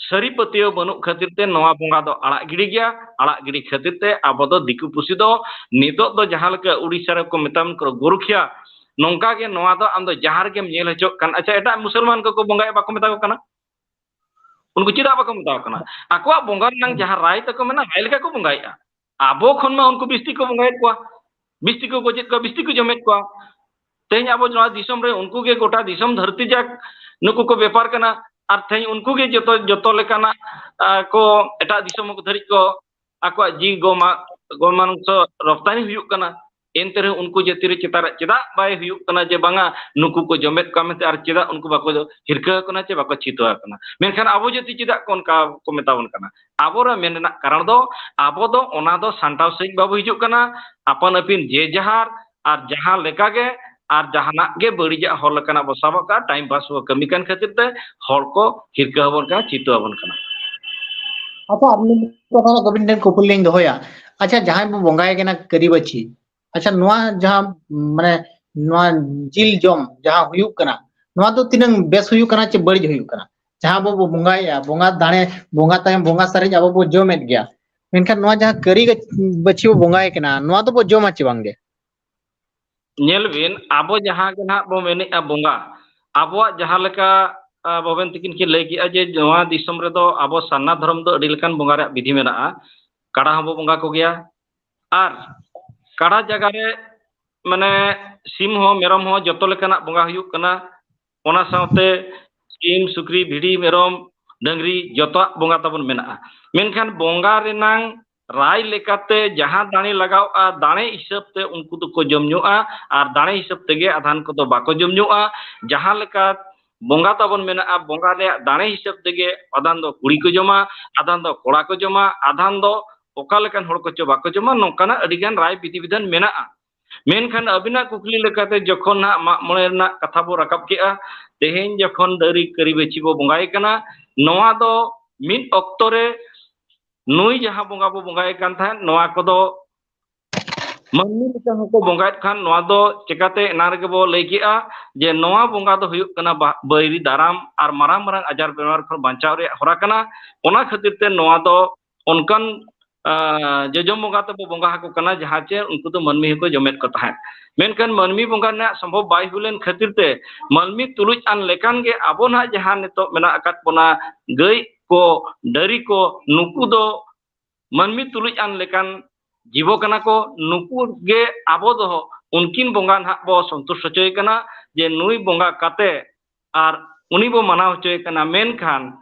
ᱥᱟᱹᱨᱤ ᱯᱟᱹᱛᱭᱟᱹᱣ ᱵᱟᱹᱱᱩᱜ ᱠᱷᱟᱹᱛᱤᱨ ᱛᱮ ᱱᱚᱣᱟ ᱵᱚᱸᱜᱟ ᱫᱚ ᱟᱲᱟᱜ ᱜᱤᱰᱤ ᱜᱮᱭᱟ᱾ ᱟᱲᱟᱜ ᱜᱤᱰᱤ ᱠᱷᱟᱹᱛᱤᱨ ᱛᱮ ᱟᱵᱚ ᱫᱚ ᱫᱤᱠᱩ ᱯᱩᱥᱤ ᱫᱚ ᱱᱤᱛᱚᱜ ᱫᱚ ᱡᱟᱦᱟᱸ ᱞᱮᱠᱟ ᱩᱲᱤᱥᱥᱟ ᱨᱮᱠᱚ ᱢᱮᱛᱟᱢ ᱠᱟᱱᱟ ᱜᱳᱨᱚᱠᱷᱤᱭᱟ, ᱱᱚᱝᱠᱟ ᱜᱮ ᱱᱚᱣᱟ ᱫᱚ ᱟᱢ ᱫᱚ ᱡᱟᱦᱟᱸ ᱨᱮᱜᱮᱢ ᱧᱮᱞ ᱦᱚᱪᱚᱜ ᱠᱟᱱ, ᱟᱪᱪᱷᱟ, ᱮᱴᱟᱜ ᱢᱩᱥᱚᱞᱢᱟᱱ ᱠᱚᱠᱚ ᱵᱚᱸᱜᱟᱭᱟ, ᱵᱟᱠᱚ ᱢᱮᱛᱟ ᱠᱚ ᱠᱟᱱᱟ? ᱩᱱᱠᱩ ᱪᱮᱫᱟᱜ ᱵᱟᱠᱚ ᱢᱮᱛᱟ ᱠᱚ ᱠᱟᱱᱟ? ᱟᱠᱚᱣᱟᱜ ᱵᱚᱸᱜᱟ ᱨᱮᱱᱟᱜ ᱡᱟᱦᱟᱸ ᱨᱟᱭ ᱛᱟᱠᱚ ᱢᱮᱱᱟᱜᱼᱟ, ᱨᱟᱭ ᱞᱮᱠᱟ ᱠᱚ ᱵᱚᱸᱜᱟᱭᱮᱫᱼᱟ᱾ ᱟᱵᱚ ᱠᱷᱚᱱ ᱢᱟ ᱩᱱᱠᱩ ᱵᱤᱥᱛᱤ ᱠᱚ ᱵᱚᱸᱜᱟᱭᱮᱫ ᱠᱚᱣᱟ, ᱵᱤᱥᱛᱤ ᱠᱚ ᱜᱚᱡᱮᱫ ᱠᱚᱣᱟ, ᱵᱤᱥᱛᱤ ᱠᱚ ᱡᱚᱢᱮᱫ ᱠᱚᱣᱟ᱾ ᱛᱮᱦᱮᱧ ᱟᱵᱚ ᱱᱚᱣᱟ ᱫᱤᱥᱚᱢ ᱨᱮ ᱩᱱᱠᱩ ᱜᱮ ᱜᱚᱴᱟ ᱫᱤᱥᱚᱢ ᱫᱷᱟᱹᱨᱛᱤ ᱡᱟᱠ ᱱᱩᱠᱩ ᱠᱚ ᱵᱮᱯᱟᱨ ᱠᱟᱱᱟ᱾ ᱟᱨ ᱛᱮᱦᱮᱧ ᱩᱱᱠᱩ ᱜᱮ ᱡᱚᱛᱚ, ᱡᱚᱛᱚ ᱞᱮᱠᱟᱱᱟᱜ, ᱟ, ᱠᱚ ᱮᱴᱟᱜ ᱫᱤᱥᱚᱢ ᱫᱷᱟᱹᱨᱤᱡ ᱠᱚ ᱟᱠᱚᱣᱟᱜ ᱡᱤᱣᱤ ᱜᱚ-, ᱢᱟ-, ᱜᱚ ᱢᱟᱝᱥᱚ ᱨᱚᱯᱛᱟᱱᱤ ᱦᱩᱭᱩᱜ ᱠᱟᱱᱟ᱾ ᱮᱱᱛᱮ ᱨᱮᱦᱚᱸ ᱩᱱᱠᱩ ᱡᱟᱹᱛᱤ ᱨᱮ ᱪᱮᱛᱟᱱ ᱨᱮ ᱪᱮᱫᱟᱜ ᱵᱟᱭ ᱦᱩᱭᱩᱜ ᱠᱟᱱᱟ ᱡᱮ ᱵᱟᱝᱟ ᱱᱩᱠᱩ ᱠᱚ ᱡᱚᱢᱮᱫ ᱠᱚᱣᱟ ᱢᱮᱱᱛᱮ, ᱟᱨ ᱪᱮᱫᱟᱜ ᱩᱱᱠᱩ ᱵᱟᱠᱚ ᱦᱤᱨᱠᱟᱹ ᱟᱠᱚ ᱠᱟᱱᱟ ᱪᱮ ᱵᱟᱠᱚ ᱪᱷᱤᱛᱟᱹᱣ ᱟᱠᱚ ᱠᱟᱱᱟ? ᱢᱮᱱᱠᱷᱟᱱ ᱟᱵᱚ ᱡᱟᱹᱛᱤ ᱪᱮᱫᱟᱜ ᱠᱚ ᱚᱱᱠᱟ ᱠᱚ ᱢᱮᱛᱟ ᱵᱚᱱ ᱠᱟᱱᱟ? ᱟᱵᱚᱨᱮᱱ ᱢᱮᱱ ᱨᱮᱱᱟᱜ ᱠᱟᱨᱚᱱ ᱫᱚ ᱟᱵᱚ ᱫᱚ ᱚᱱᱟ ᱫᱚ ᱥᱟᱢᱴᱟᱣ ᱥᱟᱺᱦᱤᱡ ᱵᱟᱵᱚ ᱦᱤᱡᱩᱜ ᱠᱟᱱᱟ᱾ ᱟᱯᱟᱱ ᱟᱹᱯᱤᱱ ᱡᱮ ᱡᱟᱦᱟᱨ ᱟᱨ ᱡᱟᱦᱟᱸ ᱞᱮᱠᱟ ᱜᱮ ᱟᱨ ᱡᱟᱦᱟᱱᱟᱜ ᱜᱮ ᱵᱟᱹᱲᱤᱡᱟᱜ ᱦᱚᱨ ᱞᱮᱠᱟᱱᱟᱜ ᱵᱚ ᱥᱟᱵ ᱟᱠᱟᱫᱼᱟ, time pass ᱵᱚ ᱠᱟᱹᱢᱤ ᱠᱟᱱ ᱠᱷᱟᱹᱛᱤᱨ ᱛᱮ ᱦᱚᱲ ᱠᱚ ᱦᱤᱨᱠᱟᱹ ᱟᱵᱚᱱ ᱠᱟᱱᱟ, ᱪᱷᱤᱛᱟᱹᱣ ᱟᱵᱚᱱ ᱠᱟᱱᱟ᱾ ᱟᱪᱪᱷᱟ, ᱟᱨ ᱢᱤᱫ ᱠᱟᱛᱷᱟ ᱜᱳᱵᱤᱱ ᱴᱷᱮᱱ ᱠᱩᱠᱞᱤ ᱞᱤᱧ ᱫᱚᱦᱚᱭᱟ᱾ ᱟᱪᱪᱷᱟ, ᱡᱟᱦᱟᱸᱭ ᱵᱚ ᱵᱚᱸᱜᱟᱭ ᱠᱟᱱᱟ ᱠᱟᱹᱨᱤ ᱵᱟᱹᱪᱷᱤ, ᱟᱪᱪᱷᱟ, ᱱᱚᱣᱟ ᱡᱟᱦᱟᱸ, ᱢᱟᱱᱮ, ᱱᱚᱣᱟ ᱡᱤᱞ ᱡᱚᱢ ᱡᱟᱦᱟᱸ ᱦᱩᱭᱩᱜ ᱠᱟᱱᱟ, ᱱᱚᱣᱟ ᱫᱚ ᱛᱤᱱᱟᱹᱝ ᱵᱮᱥ ᱦᱩᱭᱩᱜ ᱠᱟᱱᱟ ᱪᱮ ᱵᱟᱹᱲᱤᱡ ᱦᱩᱭᱩᱜ ᱠᱟᱱᱟ? ᱡᱟᱦᱟᱸ ᱟᱵᱚ ᱵᱚ ᱵᱚᱸᱜᱟᱭᱮᱜᱼᱟ, ᱵᱚᱸᱜᱟ ᱫᱟᱲᱮ, ᱵᱚᱸᱜᱟ ᱛᱟᱭᱚᱢ ᱵᱚᱸᱜᱟ ᱥᱟᱨᱮᱡ ᱟᱵᱚ ᱵᱚ ᱡᱚᱢᱮᱫ ᱜᱮᱭᱟ, ᱢᱮᱱᱠᱷᱟᱱ ᱱᱚᱣᱟ ᱡᱟᱦᱟᱸ ᱠᱟᱹᱨᱤ ᱵᱟᱹᱪᱷᱤ ᱵᱚ ᱵᱚᱸᱜᱟᱭ ᱠᱟᱱᱟ, ᱱᱚᱣᱟ ᱫᱚᱵᱚ ᱡᱚᱢᱟ ᱪᱮ ᱵᱟᱝᱜᱮ? ᱧᱮᱞ ᱵᱤᱱ, ᱟᱵᱚ ᱡᱟᱦᱟᱸ ᱜᱮ ᱱᱟᱦᱟᱜ ᱵᱚ ᱢᱮᱱᱮᱫᱼᱟ ᱵᱚᱸᱜᱟ, ᱟᱵᱚᱣᱟᱜ ᱡᱟᱦᱟᱸ ᱞᱮᱠᱟ, ᱟ, ᱵᱟᱵᱮᱱ ᱛᱤᱠᱤᱱ ᱠᱤᱱ ᱞᱟᱹᱭ ᱠᱮᱜᱼᱟ ᱡᱮ ᱱᱚᱣᱟ ᱫᱤᱥᱚᱢ ᱨᱮᱫᱚ ᱟᱵᱚ ᱥᱟᱨᱱᱟ ᱫᱷᱚᱨᱚᱢ ᱫᱚ ᱟᱹᱰᱤ ᱞᱮᱠᱟᱱ ᱵᱚᱸᱜᱟ ᱨᱮᱭᱟᱜ ᱵᱤᱫᱷᱤ ᱢᱮᱱᱟᱜᱼᱟ, ᱠᱟᱰᱟ ᱦᱚᱸᱵᱚ ᱵᱚᱸᱜᱟ ᱠᱚᱜᱮᱭᱟ᱾ ᱟᱨ ᱠᱟᱰᱟ ᱡᱟᱭᱜᱟ ᱨᱮ, ᱢᱟᱱᱮ, ᱥᱤᱢ ᱦᱚᱸ, ᱢᱮᱨᱚᱢ ᱦᱚᱸ, ᱡᱚᱛᱚ ᱞᱮᱠᱟᱱᱟᱜ ᱵᱚᱸᱜᱟ ᱦᱩᱭᱩᱜ ᱠᱟᱱᱟ᱾ ᱚᱱᱟ ᱥᱟᱶᱛᱮ ᱥᱤᱢ, ᱥᱩᱠᱨᱤ, ᱵᱷᱤᱰᱤ, ᱢᱮᱨᱚᱢ, ᱰᱟᱹᱝᱨᱤ, ᱡᱚᱛᱚᱣᱟᱜ ᱵᱚᱸᱜᱟ ᱛᱟᱵᱚᱱ ᱢᱮᱱᱟᱜᱼᱟ᱾ ᱢᱮᱱᱠᱷᱟᱱ ᱵᱚᱸᱜᱟ ᱨᱮᱱᱟᱝ ᱨᱟᱭ ᱞᱮᱠᱟᱛᱮ ᱡᱟᱦᱟᱸ ᱫᱟᱲᱮ ᱞᱟᱜᱟᱣᱼᱟ, ᱫᱟᱲᱮ ᱦᱤᱥᱟᱹᱵ ᱛᱮ ᱩᱱᱠᱩ ᱫᱚᱠᱚ ᱡᱚᱢ ᱧᱩᱜᱼᱟ, ᱟᱨ ᱫᱟᱲᱮ ᱦᱤᱥᱟᱹᱵ ᱛᱮᱜᱮ ᱟᱫᱷᱟᱱ ᱠᱚᱫᱚ ᱵᱟᱠᱚ ᱡᱚᱢ ᱧᱩᱜᱼᱟ᱾ ᱡᱟᱦᱟᱸ ᱞᱮᱠᱟ ᱵᱚᱸᱜᱟ ᱛᱟᱵᱚᱱ ᱢᱮᱱᱟᱜᱼᱟ, ᱵᱚᱸᱜᱟ ᱨᱮᱭᱟᱜ ᱫᱟᱲᱮ ᱦᱤᱥᱟᱹᱵ ᱛᱮᱜᱮ ᱟᱫᱷᱟᱱ ᱫᱚ ᱠᱩᱲᱤ ᱠᱚ ᱡᱚᱢᱟ, ᱟᱫᱷᱟᱱ ᱫᱚ ᱠᱚᱲᱟ ᱠᱚ ᱡᱚᱢᱟ, ᱟᱫᱷᱟᱱ ᱫᱚ ᱚᱠᱟ ᱞᱮᱠᱟᱱ ᱦᱚᱲ ᱠᱚᱪᱚ ᱵᱟᱠᱚ ᱡᱚᱢᱟ, ᱱᱚᱝᱠᱟᱱᱟᱜ ᱟᱹᱰᱤᱜᱟᱱ ᱨᱟᱭ ᱵᱤᱫᱷᱤ ᱵᱤᱫᱷᱟᱱ ᱢᱮᱱᱟᱜᱼᱟ᱾ ᱢᱮᱱᱠᱷᱟᱱ ᱟᱹᱵᱤᱱᱟᱜ ᱠᱩᱠᱞᱤ ᱞᱮᱠᱟᱛᱮ ᱡᱚᱠᱷᱚᱱ ᱱᱟᱦᱟᱜ ᱢᱟᱜ ᱢᱚᱬᱮ ᱨᱮᱱᱟᱜ ᱠᱟᱛᱷᱟ ᱵᱚ ᱨᱟᱠᱟᱵ ᱠᱮᱜᱼᱟ, ᱛᱮᱦᱮᱧ ᱡᱚᱠᱷᱚᱱ ᱫᱟᱨᱮ ᱠᱟᱹᱨᱤ ᱵᱟᱹᱪᱷᱤ ᱵᱚ ᱵᱚᱸᱜᱟᱭᱮ ᱠᱟᱱᱟ, ᱱᱚᱣᱟ ᱫᱚ ᱢᱤᱫ ᱚᱠᱛᱚ ᱨᱮ ᱱᱩᱭ ᱡᱟᱦᱟᱸ ᱵᱚᱸᱜᱟ ᱵᱚ ᱵᱚᱸᱜᱟᱭᱮ ᱠᱟᱱ ᱛᱟᱦᱮᱸᱫ, ᱱᱚᱣᱟ ᱠᱚᱫᱚ ᱢᱟᱹᱱᱢᱤ ᱞᱮᱠᱟ ᱦᱚᱸᱠᱚ ᱵᱚᱸᱜᱟᱭᱮᱫ ᱠᱷᱟᱱ, ᱱᱚᱣᱟ ᱫᱚ ᱪᱮᱠᱟᱛᱮ ᱮᱱᱟᱝ ᱨᱮᱜᱮ ᱵᱚ ᱞᱟᱹᱭ ᱠᱮᱜᱼᱟ ᱡᱮ ᱱᱚᱣᱟ ᱵᱚᱸᱜᱟ ᱫᱚ ᱦᱩᱭᱩᱜ ᱠᱟᱱᱟ ᱵᱟ-, ᱵᱟᱹᱭᱨᱤ ᱫᱟᱨᱟᱢ ᱟᱨ ᱢᱟᱨᱟᱝ ᱢᱟᱨᱟᱝ ᱟᱡᱟᱨ ᱵᱮᱢᱟᱨ ᱠᱷᱚᱱ ᱵᱟᱧᱪᱟᱣ ᱨᱮᱭᱟᱜ ᱦᱚᱨᱟ ᱠᱟᱱᱟ᱾ ᱚᱱᱟ ᱠᱷᱟᱹᱛᱤᱨ ᱛᱮ ᱱᱚᱣᱟ ᱫᱚ ᱚᱱᱠᱟᱱ, ᱟ, ᱡᱚᱡᱚᱢ ᱵᱚᱸᱜᱟ ᱛᱮᱵᱚ ᱵᱚᱸᱜᱟ ᱟᱠᱚ ᱠᱟᱱᱟ, ᱡᱟᱦᱟᱸ ᱪᱮ ᱩᱱᱠᱩ ᱫᱚ ᱢᱟᱹᱱᱢᱤ ᱦᱚᱸᱠᱚ ᱡᱚᱢᱮᱫ ᱠᱚ ᱛᱟᱦᱮᱸᱫ᱾ ᱢᱮᱱᱠᱷᱟᱱ ᱢᱟᱹᱱᱢᱤ ᱵᱚᱸᱜᱟ ᱨᱮᱱᱟᱜ ᱥᱚᱢᱵᱷᱚᱵ ᱵᱟᱭ ᱦᱩᱭ ᱞᱮᱱ ᱠᱷᱟᱹᱛᱤᱨ ᱛᱮ ᱢᱟᱹᱱᱢᱤ ᱛᱩᱞᱩᱡ ᱟᱱ ᱞᱮᱠᱟᱱ ᱜᱮ ᱟᱵᱚ ᱱᱟᱦᱟᱜ ᱡᱟᱦᱟᱸ ᱱᱤᱛᱚᱜ ᱢᱮᱱᱟᱜ ᱟᱠᱟᱫ ᱵᱚᱱᱟ, ᱜᱟᱹᱭ ᱠᱚ, ᱰᱟᱹᱨᱤ ᱠᱚ, ᱱᱩᱠᱩ ᱫᱚ ᱢᱟᱹᱱᱢᱤ ᱛᱩᱞᱩᱡ ᱟᱱ ᱞᱮᱠᱟᱱ ᱡᱤᱵᱚ ᱠᱟᱱᱟ ᱠᱚ᱾ ᱱᱩᱠᱩ ᱜᱮ ᱟᱵᱚ ᱫᱚ ᱩᱱᱠᱤᱱ ᱵᱚᱸᱜᱟ ᱱᱟᱦᱟᱜ ᱵᱚ ᱥᱚᱱᱛᱩᱥᱴ ᱦᱚᱪᱚᱭᱮ ᱠᱟᱱᱟ, ᱡᱮ ᱱᱩᱭ ᱵᱚᱸᱜᱟ ᱠᱟᱛᱮ ᱟᱨ ᱩᱱᱤ ᱵᱚ ᱢᱟᱱᱟᱣ ᱦᱚᱪᱚᱭᱮ ᱠᱟᱱᱟ᱾ ᱢᱮᱱᱠᱷᱟᱱ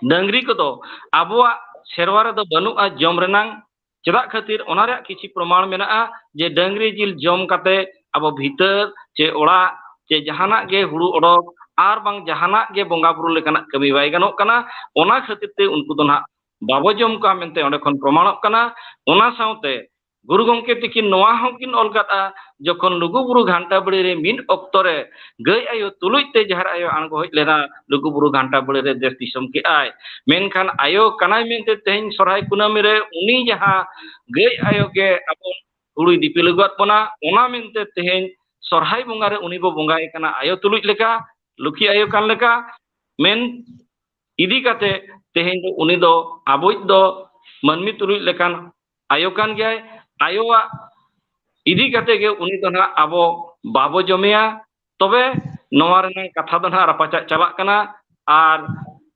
ᱰᱟᱹᱝᱨᱤ ᱠᱚᱫᱚ ᱟᱵᱚᱣᱟᱜ ᱥᱮᱨᱣᱟ ᱨᱮᱫᱚ ᱵᱟᱹᱱᱩᱜᱼᱟ ᱡᱚᱢ ᱨᱮᱱᱟᱝ᱾ ᱪᱮᱫᱟᱜ ᱠᱷᱟᱹᱛᱤᱨ? ᱚᱱᱟ ᱨᱮᱭᱟᱜ ᱠᱤᱪᱷᱤ ᱯᱨᱚᱢᱟᱬ ᱢᱮᱱᱟᱜᱼᱟ ᱡᱮ ᱰᱟᱹᱝᱨᱤ ᱡᱤᱞ ᱡᱚᱢ ᱠᱟᱛᱮ ᱟᱵᱚ ᱵᱷᱤᱛᱟᱹᱨ ᱪᱮ ᱚᱲᱟᱜ ᱪᱮ ᱡᱟᱦᱟᱱᱟᱜ ᱜᱮ ᱦᱩᱲᱩ ᱚᱰᱚᱠ ᱟᱨ ᱵᱟᱝ ᱡᱟᱦᱟᱱᱟᱜ ᱜᱮ ᱵᱚᱸᱜᱟ ᱵᱩᱨᱩ ᱞᱮᱠᱟᱱᱟᱜ ᱠᱟᱹᱢᱤ ᱵᱟᱭ ᱜᱟᱱᱚᱜ ᱠᱟᱱᱟ᱾ ᱚᱱᱟ ᱠᱷᱟᱹᱛᱤᱨ ᱛᱮ ᱩᱱᱠᱩ ᱫᱚ ᱱᱟᱦᱟᱜ ᱵᱟᱵᱚ ᱡᱚᱢ ᱠᱚᱣᱟ ᱢᱮᱱᱛᱮ ᱚᱸᱰᱮ ᱠᱷᱚᱱ ᱯᱨᱚᱢᱟᱬᱚᱜ ᱠᱟᱱᱟ᱾ ᱚᱱᱟ ᱥᱟᱶᱛᱮ ᱜᱩᱨᱩ ᱜᱚᱢᱠᱮ ᱛᱤᱠᱤᱱ ᱱᱚᱣᱟ ᱦᱚᱸᱠᱤᱱ ᱚᱞ ᱠᱟᱫᱼᱟ, ᱡᱚᱠᱷᱚᱱ ᱞᱩᱜᱩ ᱵᱩᱨᱩ ᱜᱷᱟᱱᱴᱟ ᱵᱟᱲᱮ ᱨᱮ ᱢᱤᱫ ᱚᱠᱛᱚ ᱨᱮ ᱜᱟᱹᱭ ᱟᱭᱳ ᱛᱩᱞᱩᱡ ᱛᱮ ᱡᱟᱦᱮᱨ ᱟᱭᱳ ᱟᱬᱜᱚ ᱦᱮᱡ ᱞᱮᱱᱟ, ᱞᱩᱜᱩ ᱵᱩᱨᱩ ᱜᱷᱟᱱᱴᱟ ᱵᱟᱲᱮ ᱨᱮ ᱫᱮᱥ ᱫᱤᱥᱚᱢ ᱠᱮᱜᱼᱟᱭ᱾ ᱢᱮᱱᱠᱷᱟᱱ ᱟᱭᱳ ᱠᱟᱱᱟᱭ ᱢᱮᱱᱛᱮ ᱛᱮᱦᱮᱧ ᱥᱚᱨᱦᱟᱭ ᱠᱩᱱᱟᱹᱢᱤ ᱨᱮ ᱩᱱᱤ ᱡᱟᱦᱟᱸ ᱜᱟᱹᱭ ᱟᱭᱳ ᱜᱮ ᱟᱵᱚ ᱦᱩᱲᱩᱭ ᱫᱤᱯᱤᱞ ᱟᱹᱜᱩᱣᱟᱫ ᱵᱚᱱᱟ, ᱚᱱᱟ ᱢᱮᱱᱛᱮ ᱛᱮᱦᱮᱧ ᱥᱚᱨᱦᱟᱭ ᱵᱚᱸᱜᱟ ᱨᱮ ᱩᱱᱤ ᱵᱚ ᱵᱚᱸᱜᱟᱭᱮ ᱠᱟᱱᱟ ᱟᱭᱳ ᱛᱩᱞᱩᱡ ᱞᱮᱠᱟ, ᱞᱩᱠᱷᱤ ᱟᱭᱳ ᱠᱟᱱ ᱞᱮᱠᱟ᱾ ᱢᱮᱱ ᱤᱫᱤ ᱠᱟᱛᱮ ᱛᱮᱦᱮᱧ ᱫᱚ ᱩᱱᱤ ᱫᱚ ᱟᱵᱚᱭᱤᱡ ᱫᱚ ᱢᱟᱹᱱᱢᱤ ᱛᱩᱞᱩᱡ ᱞᱮᱠᱟᱱ ᱟᱭᱳ ᱠᱟᱱ ᱜᱮᱭᱟᱭ᱾ ᱟᱭᱳᱣᱟᱜ ᱤᱫᱤ ᱠᱟᱛᱮ ᱜᱮ ᱩᱱᱤ ᱫᱚ ᱱᱟᱦᱟᱜ ᱟᱵᱚ ᱵᱟᱵᱚ ᱡᱚᱢᱮᱭᱟ᱾ ᱛᱚᱵᱮ ᱱᱚᱣᱟ ᱨᱮᱱᱟᱜ ᱠᱟᱛᱷᱟ ᱫᱚ ᱱᱟᱦᱟᱜ ᱨᱟᱯᱟᱪᱟᱜ ᱪᱟᱞᱟᱜ ᱠᱟᱱᱟ᱾ ᱟᱨ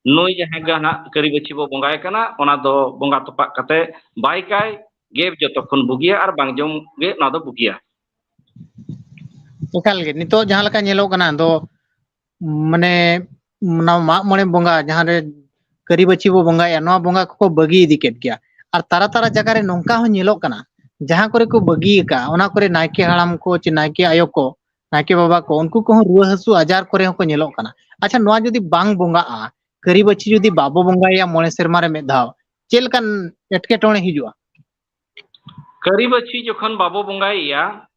ᱱᱩᱭ ᱡᱟᱦᱟᱸ ᱜᱮ ᱱᱟᱦᱟᱜ ᱠᱟᱹᱨᱤ ᱵᱟᱹᱪᱷᱤ ᱵᱚ ᱵᱚᱸᱜᱟᱭ ᱠᱟᱱᱟ, ᱚᱱᱟ ᱫᱚ ᱵᱚᱸᱜᱟ ᱛᱚᱯᱟᱜ ᱠᱟᱛᱮ ᱵᱟᱭ ᱠᱟᱭ ᱜᱮ ᱡᱚᱛᱚ ᱠᱷᱚᱱ ᱵᱩᱜᱤᱭᱟ ᱟᱨ ᱵᱟᱝ ᱡᱚᱢ ᱜᱮ ᱚᱱᱟ ᱫᱚ ᱵᱩᱜᱤᱭᱟ᱾ ᱮᱠᱟᱞ ᱜᱮ, ᱱᱤᱛᱚᱜ ᱡᱟᱦᱟᱸ ᱞᱮᱠᱟ ᱧᱮᱞᱚᱜ ᱠᱟᱱᱟ, ᱫᱚ ᱢᱟᱱᱮ ᱚᱱᱟ ᱢᱟᱜ ᱢᱚᱬᱮ ᱵᱚᱸᱜᱟ ᱡᱟᱦᱟᱸ ᱨᱮ ᱠᱟᱹᱨᱤ ᱵᱟᱹᱪᱷᱤ ᱵᱚ ᱵᱚᱸᱜᱟᱭᱟ, ᱱᱚᱣᱟ ᱵᱚᱸᱜᱟ ᱠᱚᱠᱚ ᱵᱟᱹᱜᱤ ᱤᱫᱤ ᱠᱮᱫ ᱜᱮᱭᱟ᱾ ᱟᱨ ᱛᱟᱨᱟ ᱛᱟᱨᱟ ᱡᱟᱭᱜᱟ ᱨᱮ ᱱᱚᱝᱠᱟ ᱦᱚᱸ ᱧᱮᱞᱚᱜ ᱠᱟᱱᱟ, ᱡᱟᱦᱟᱸ ᱠᱚᱨᱮ ᱠᱚ ᱵᱟᱹᱜᱤ ᱟᱠᱟᱫ, ᱚᱱᱟ ᱠᱚᱨᱮ ᱱᱟᱭᱠᱮ ᱦᱟᱲᱟᱢ ᱠᱚ ᱪᱮ ᱱᱟᱭᱠᱮ ᱟᱭᱳ ᱠᱚ, ᱱᱟᱭᱠᱮ ᱵᱟᱵᱟ ᱠᱚ, ᱩᱱᱠᱩ ᱠᱚᱦᱚᱸ ᱨᱩᱣᱟᱹ ᱦᱟᱹᱥᱩ ᱟᱡᱟᱨ ᱠᱚᱨᱮ ᱦᱚᱸᱠᱚ ᱧᱮᱞᱚᱜ ᱠᱟᱱᱟ᱾ ᱟᱪᱪᱷᱟ, ᱱᱚᱣᱟ ᱡᱩᱫᱤ ᱵᱟᱝ ᱵᱚᱸᱜᱟᱜᱼᱟ, ᱠᱟᱹᱨᱤ ᱵᱟᱹᱪᱷᱤ ᱡᱩᱫᱤ ᱵᱟᱵᱚ ᱵᱚᱸᱜᱟᱭᱟ ᱢᱚᱬᱮ ᱥᱮᱨᱢᱟ ᱨᱮ ᱢᱤᱫ ᱫᱷᱟᱣ, ᱪᱮᱫ ᱞᱮᱠᱟᱱ ᱮᱴᱠᱮᱴᱚᱬᱮ ᱦᱤᱡᱩᱜᱼᱟ? ᱠᱟᱹᱨᱤ ᱵᱟᱹᱪᱷᱤ ᱡᱚᱠᱷᱚᱱ ᱵᱟᱵᱚ ᱵᱚᱸᱜᱟᱭᱮᱭᱟ,